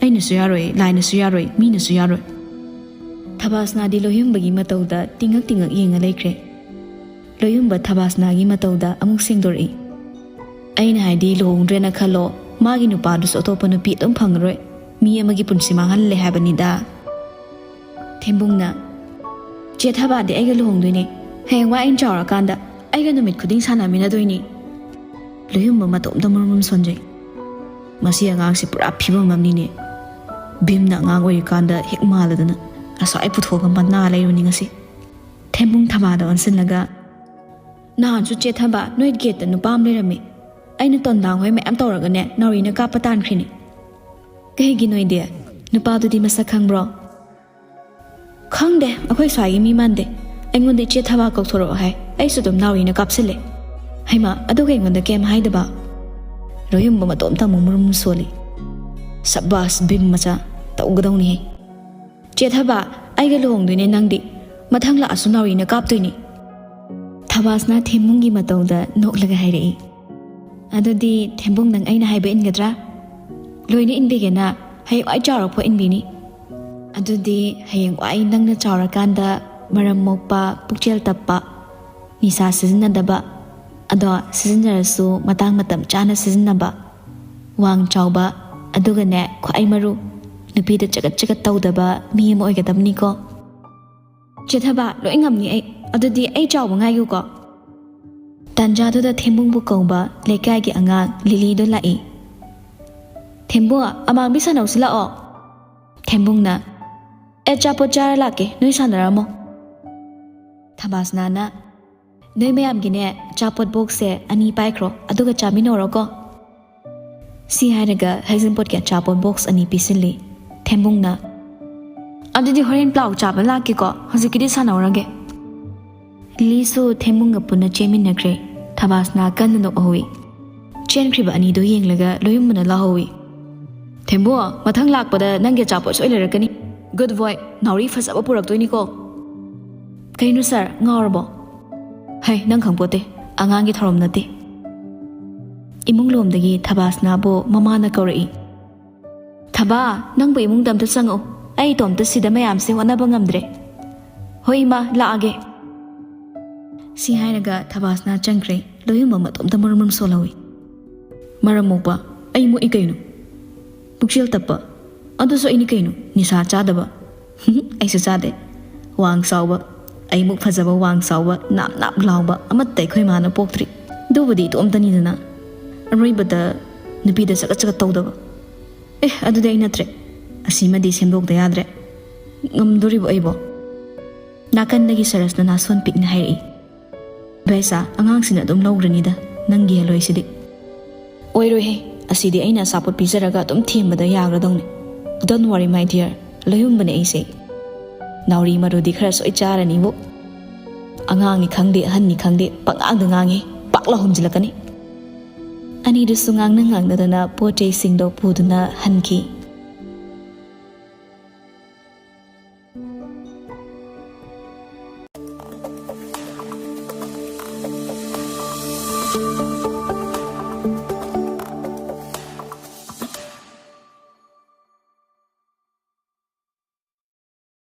ꯑꯩꯅꯁꯨ ꯌꯥꯔꯣꯏ, ꯂꯥꯏꯅꯁꯨ ꯌꯥꯔꯣꯏ, ꯃꯤꯅꯁꯨ ꯌꯥꯔꯣꯏ꯫" ꯊꯕꯥꯁꯅꯥꯗꯤ ꯂꯣꯌꯨꯝꯕꯒꯤ ꯃꯇꯧꯗ ꯇꯤꯡꯉꯛ ꯇꯤꯡꯉꯛ ꯌꯦꯡꯉ ꯂꯩꯈ꯭ꯔꯦ꯫ ꯂꯣꯌꯨꯝꯕ ꯊꯕꯥꯁꯅꯥꯒꯤ ꯃꯇꯧꯗ ꯑꯃꯨꯛ ꯁꯦꯡꯗꯣꯔꯛꯏ꯫ "ꯑꯩꯅ ꯍꯥꯏꯗꯤ ꯂꯨꯍꯣꯡꯗ꯭ꯔꯦꯅ ꯈꯜꯂꯣ, ꯃꯥꯒꯤ ꯅꯨꯄꯥꯗꯨꯁꯨ ꯑꯇꯣꯞꯄ ꯅꯨꯄꯤ ꯑꯗꯨꯝ ꯐꯪꯉꯔꯣꯏ, ꯃꯤ ꯑꯃꯒꯤ ꯄꯨꯟꯁꯤ ꯃꯥꯡꯍꯜꯂꯦ ꯍꯥꯏꯕꯅꯤꯗ꯫ ꯊꯦꯝꯕꯨꯡꯅ, "ꯆꯦ ꯊꯕꯥꯗꯤ ꯑꯩꯒ ꯂꯨꯍꯣꯡꯗꯣꯏꯅꯦ, ꯍꯌꯦꯡꯋꯥꯏ ꯑꯩꯅ ꯆꯥꯎꯔꯀꯥꯟꯗ ꯑꯩꯒ ꯅꯨꯃꯤꯠ ꯈꯨꯗꯤꯡ ꯁꯥꯟꯅꯃꯤꯟꯅꯗꯣꯏꯅꯤ꯫" ꯂꯣꯏꯍꯨꯝꯕ ꯃꯇꯣꯝꯇ ꯃꯨꯔꯨꯝ ꯃꯨꯔꯨꯝ ꯁꯣꯟꯖꯩ꯫ "ꯃꯁꯤ ꯑꯉꯥꯡꯁꯤ ꯄꯨꯔꯥ ꯐꯤꯕꯝ ꯑꯃꯅꯤꯅꯦ꯫ ꯚꯤꯝꯅ ꯑꯉꯥꯡ ꯑꯣꯏꯔꯤꯀꯥꯟꯗ ꯍꯦꯛ ꯃꯥꯜꯂꯗꯅ ꯑꯁ꯭ꯋꯥꯏ ꯄꯨꯊꯣꯛꯑꯒ ꯃꯅꯥ ꯂꯩꯔꯨꯅꯤ ꯉꯁꯤ꯫" ꯊꯦꯝꯕꯨꯡ ꯊꯕꯥꯗ ꯑꯣꯟꯁꯤꯜꯂꯒ, "ꯅꯍꯥꯟꯁꯨ ꯆꯦ ꯊꯕꯥ, ꯅꯣꯏ ꯒꯦꯠꯇ ꯅꯨꯄꯥ ꯑꯃ ꯂꯩꯔꯝꯃꯤ꯫ ꯑꯩꯅ ꯇꯣꯟꯗꯥꯡ ꯍꯣꯏ ꯃꯌꯥꯝ ꯇꯧꯔꯒꯅꯦ, ꯅꯥꯎꯔꯤꯅ ꯀꯥꯞꯄ ꯇꯥꯟꯈ꯭ꯔꯤꯅꯤ꯫" "ꯀꯩꯒꯤꯅꯣ ꯏꯗꯤ? ꯅꯨꯄꯥꯗꯨꯗꯤ ꯃꯁꯛ ꯈꯪꯕ꯭ꯔꯣ?" "ꯈꯪꯗꯦ, ꯑꯩꯈꯣꯏ ꯁ꯭ꯋꯥꯏꯒꯤ ꯃꯤ ꯃꯥꯟꯗꯦ꯫ ꯑꯩꯉꯣꯟꯗ ꯏꯆꯦ ꯊꯕꯥ ꯀꯧꯊꯣꯔꯛꯑꯣ ꯍꯥꯏ, ꯑꯩꯁꯨ ꯑꯗꯨꯝ ꯅꯥꯎꯔꯤꯅ ꯀꯥꯞꯁꯤꯜꯂꯦ꯫" "ꯍꯩꯃꯥ, ꯑꯗꯨꯒ ꯑꯩꯉꯣꯟꯗ ꯀꯩꯝ ꯍꯥꯏꯗꯕ?" ꯂꯣꯏꯍꯨꯝꯕ ꯃꯇꯣꯝꯇ ꯑꯃꯨꯛ ꯃꯨꯔꯨꯝ ꯁꯣꯜꯂꯤ꯫ "ꯁꯕꯥꯁ ꯚꯤꯝ ꯃꯆꯥ, ꯇꯧꯒꯗꯧꯅꯤꯍꯦ꯫ ꯆꯦ ꯊꯕꯥ, ꯑꯩꯒ ꯂꯨꯍꯣꯡꯗꯣꯏꯅꯦ ꯅꯪꯗꯤ꯫ ꯃꯊꯪ ꯂꯥꯛꯑꯁꯨ ꯅꯥꯎꯔꯤꯅ ꯀꯥꯞꯇꯣꯏꯅꯤ꯫" ꯊꯕꯥꯁꯅ ꯊꯦꯝꯕꯨꯡꯒꯤ ꯃꯇꯧꯗ ꯅꯣꯛꯂꯒ ꯍꯥꯏꯔꯛꯏ꯫ "ꯑꯗꯨꯗꯤ ꯊꯦꯝꯕꯨꯡ, ꯅꯪ ꯑꯩꯅ ꯍꯥꯏꯕ ꯏꯟꯒꯗ꯭ꯔꯥ?" "ꯂꯣꯏꯅ ꯏꯟꯕꯤꯒꯦꯅ, ꯍꯌꯦꯡꯋꯥꯏ ꯆꯥꯎꯔꯛꯄ ꯏꯟꯕꯤꯅꯤ꯫" "ꯑꯗꯨꯗꯤ ꯍꯌꯦꯡꯋꯥꯏ ꯅꯪꯅ ꯆꯥꯎꯔꯀꯥꯟꯗ ꯃꯔꯝ ꯃꯣꯛꯄ, ꯄꯨꯛꯆꯦꯜ ꯇꯞꯄ, ꯅꯤꯁꯥ ꯁꯤꯖꯤꯟꯅꯗꯕ, ꯑꯗꯣ ꯁꯤꯖꯤꯟꯅꯔꯁꯨ ꯃꯇꯥꯡ ꯃꯇꯝ ꯆꯥꯅ ꯁꯤꯖꯤꯟꯅꯕ, ꯋꯥꯡ ꯆꯥꯎꯕ, ꯑꯗꯨꯒꯅꯦ ꯈ꯭ꯋꯥꯏ ꯃꯔꯨ, ꯅꯨꯄꯤꯗ ꯆꯒꯠ ꯆꯒꯠ ꯇꯧꯗꯕ ꯃꯤ ꯑꯃ ꯑꯣꯏꯒꯗꯕꯅꯤꯀꯣ꯫" "ꯆꯦ ꯊꯕꯥ, ꯂꯣꯏ ꯉꯝꯅꯤ ꯑꯩ꯫ ꯑꯗꯨꯗꯤ ꯑꯩ ꯆꯥꯎꯕ ꯉꯥꯏꯌꯨꯀꯣ꯫" ꯇꯥꯟꯖꯥꯗꯨꯗ ꯊꯦꯝꯕꯨꯡꯕꯨ ꯀꯧꯕ ꯂꯩꯀꯥꯏꯒꯤ ꯑꯉꯥꯡ ꯂꯤꯂꯤꯗꯣ ꯂꯥꯛꯏ꯫ "ꯊꯦꯝꯕꯨ, ꯑꯃꯥꯡꯕꯤ ꯁꯥꯟꯅꯧꯁꯤ ꯂꯥꯛꯑꯣ꯫" ꯊꯦꯝꯕꯨꯡꯅ, "ꯑꯦ, ꯑꯆꯥꯄꯣꯠ ꯆꯥꯔ ꯂꯥꯛꯀꯦ, ꯅꯣꯏ ꯁꯥꯟꯅꯔꯝꯃꯣ꯫" ꯊꯕꯥꯁꯅꯥꯅ, "ꯅꯣꯏ ꯃꯌꯥꯝꯒꯤꯅꯦ, ꯑꯆꯥꯄꯣꯠ ꯕꯣꯛꯁꯁꯦ ꯑꯅꯤ ꯄꯥꯏꯈ꯭ꯔꯣ, ꯑꯗꯨꯒ ꯆꯥꯃꯤꯟꯅꯧꯔꯣꯀꯣ꯫" ꯁꯤ ꯍꯥꯏꯔꯒ ꯍꯩꯖꯤꯟꯄꯣꯠꯀꯤ ꯑꯆꯥꯄꯣꯠ ꯕꯣꯛꯁ ꯑꯅꯤ ꯄꯤꯁꯤꯜꯂꯤ꯫ ꯊꯦꯝꯕꯨꯡꯅ, "ꯑꯗꯨꯗꯤ ꯍꯣꯔꯦꯟ ꯄ꯭ꯂꯥꯎ ꯆꯥꯕ ꯂꯥꯛꯀꯦꯀꯣ, ꯍꯧꯖꯤꯛꯀꯤꯗꯤ ꯁꯥꯟꯅꯧꯔꯒꯦ꯫" ꯂꯤꯂꯤꯁꯨ ꯊꯦꯝꯕꯨꯡꯒ ꯄꯨꯟꯅ ꯆꯦꯟꯃꯤꯟꯅꯈ꯭ꯔꯦ꯫ ꯊꯕꯥꯁꯅꯥ ꯀꯟꯅ ꯅꯣꯛꯍꯧꯏ꯫ ꯆꯦꯟꯈ꯭ꯔꯤꯕ ꯑꯅꯤꯗꯨ ꯌꯦꯡꯂꯒ ꯂꯣꯌꯨꯝꯕꯅ ꯂꯥꯎꯍꯧꯏ, "ꯊꯦꯝꯕꯨ, ꯃꯊꯪ ꯂꯥꯛꯄꯗ ꯅꯪꯒꯤ ꯑꯆꯥꯄꯣꯠ ꯁꯣꯏ ꯂꯩꯔꯛꯀꯅꯤ꯫ Good boy, ꯅꯥꯎꯔꯤ ꯐꯖꯕ ꯄꯨꯔꯛꯇꯣꯏꯅꯤꯀꯣ꯫" "ꯀꯩꯅꯣ ꯁꯥꯔ, ꯉꯥꯎꯔꯕꯣ?" "ꯍꯩ, ꯅꯪ ꯈꯪꯄꯣꯠꯇꯦ, ꯑꯉꯥꯡꯒꯤ ꯊꯧꯔꯝ ꯅꯠꯇꯦ꯫" ꯏꯃꯨꯡ ꯂꯣꯝꯗꯒꯤ ꯊꯕꯥꯁꯅꯥꯕꯨ ꯃꯃꯥꯅ ꯀꯧꯔꯛꯏ꯫ "ꯊꯕꯥ, ꯅꯪꯕꯨ ꯏꯃꯨꯡꯗ ꯑꯝꯇ ꯆꯪꯉꯛꯎ꯫ ꯑꯩ ꯏꯇꯣꯝꯇ ꯁꯤꯗ ꯃꯌꯥꯝꯁꯦ ꯍꯣꯠꯅꯕ ꯉꯝꯗ꯭ꯔꯦ꯫" "ꯍꯣꯏ ꯏꯃꯥ, ꯂꯥꯛꯑꯒꯦ꯫" ꯁꯤ ꯍꯥꯏꯔꯒ ꯊꯕꯥꯁꯅꯥ ꯆꯪꯈ꯭ꯔꯦ꯫ ꯂꯣꯌꯨꯝꯕ ꯃꯇꯣꯝꯇ ꯃꯔꯨꯝ ꯃꯔꯨꯝ ꯁꯣꯜꯍꯧꯏ꯫ "ꯃꯔꯝ ꯃꯣꯛꯄ, ꯑꯩ ꯃꯣꯛꯏ ꯀꯩꯅꯣ? ꯄꯨꯛꯆꯦꯜ ꯇꯞꯄ꯫ ꯑꯗꯨꯁꯨ ꯑꯩꯅꯤ ꯀꯩꯅꯣ, ꯅꯤꯁꯥ ꯆꯥꯗꯕ? ꯑꯩꯁꯨ ꯆꯥꯗꯦ꯫ ꯋꯥꯡ ꯆꯥꯎꯕ, ꯑꯩꯃꯨꯛ ꯐꯖꯕ, ꯋꯥꯡ ꯆꯥꯎꯕ, ꯅꯥꯞ ꯅꯥꯞ ꯂꯥꯎꯕ ꯑꯃꯠꯇ ꯑꯩꯈꯣꯏ ꯃꯥꯅ ꯄꯣꯛꯇ꯭ꯔꯤ꯫ ꯑꯗꯨꯕꯨꯗꯤ ꯏꯇꯣꯝꯇꯅꯤꯗꯅ꯫ ꯑꯔꯣꯏꯕꯗ ꯅꯨꯄꯤꯗ ꯆꯒꯠ ꯆꯒꯠ ꯇꯧꯗꯕ꯫ ꯑꯦ, ꯑꯗꯨꯗꯤ ꯑꯩ ꯅꯠꯇ꯭ꯔꯦ꯫ ꯑꯁꯤꯃꯗꯤ ꯁꯦꯝꯗꯣꯛꯇ ꯌꯥꯗ꯭ꯔꯦ꯫ ꯉꯝꯗꯣꯔꯤꯕꯣ ꯑꯩꯕꯣ? ꯅꯥꯀꯟꯗꯒꯤ ꯁꯔꯁꯅ ꯅꯥꯁꯣꯟ ꯄꯤꯛꯅ ꯍꯥꯏꯔꯛꯏ꯫ "ꯕꯦꯁꯥ, ꯑꯉꯥꯡꯁꯤꯅ ꯑꯗꯨꯝ ꯂꯧꯈ꯭ꯔꯅꯤꯗ, ꯅꯪꯒꯤ ꯍꯦꯜꯂꯣꯏꯁꯤꯗꯤ꯫" "ꯑꯣꯏꯔꯣꯏꯍꯦ, ꯑꯁꯤꯗꯤ ꯑꯩꯅ ꯑꯆꯥꯄꯣꯠ ꯄꯤꯖꯔꯒ ꯑꯗꯨꯝ ꯊꯦꯝꯕꯗ ꯌꯥꯈ꯭ꯔꯗꯧꯅꯤ꯫ Don't worry, my dear, ꯂꯩꯍꯨꯝꯕꯅꯦ ꯑꯩꯁꯦ꯫ ꯅꯥꯎꯔꯤ ꯃꯔꯨꯗꯤ ꯈꯔ ꯁꯣꯏ ꯆꯥꯔꯅꯤꯕꯨ꯫ ꯑꯉꯥꯡꯅꯤ ꯈꯪꯗꯦ, ꯑꯍꯟꯅꯤ ꯈꯪꯗꯦ, ꯄꯉꯥꯡꯗ ꯉꯥꯡꯉꯤ, ꯄꯥꯛ ꯂꯥꯎ ꯍꯨꯝꯖꯤꯜꯂꯛꯀꯅꯤ꯫" ꯑꯅꯤꯗꯨꯁꯨ ꯉꯥꯡꯅ ꯉꯥꯡꯅꯗꯅ ꯄꯣꯠ ꯆꯩꯁꯤꯡꯗꯣ ꯄꯨꯗꯨꯅ ꯍꯟꯈꯤ꯫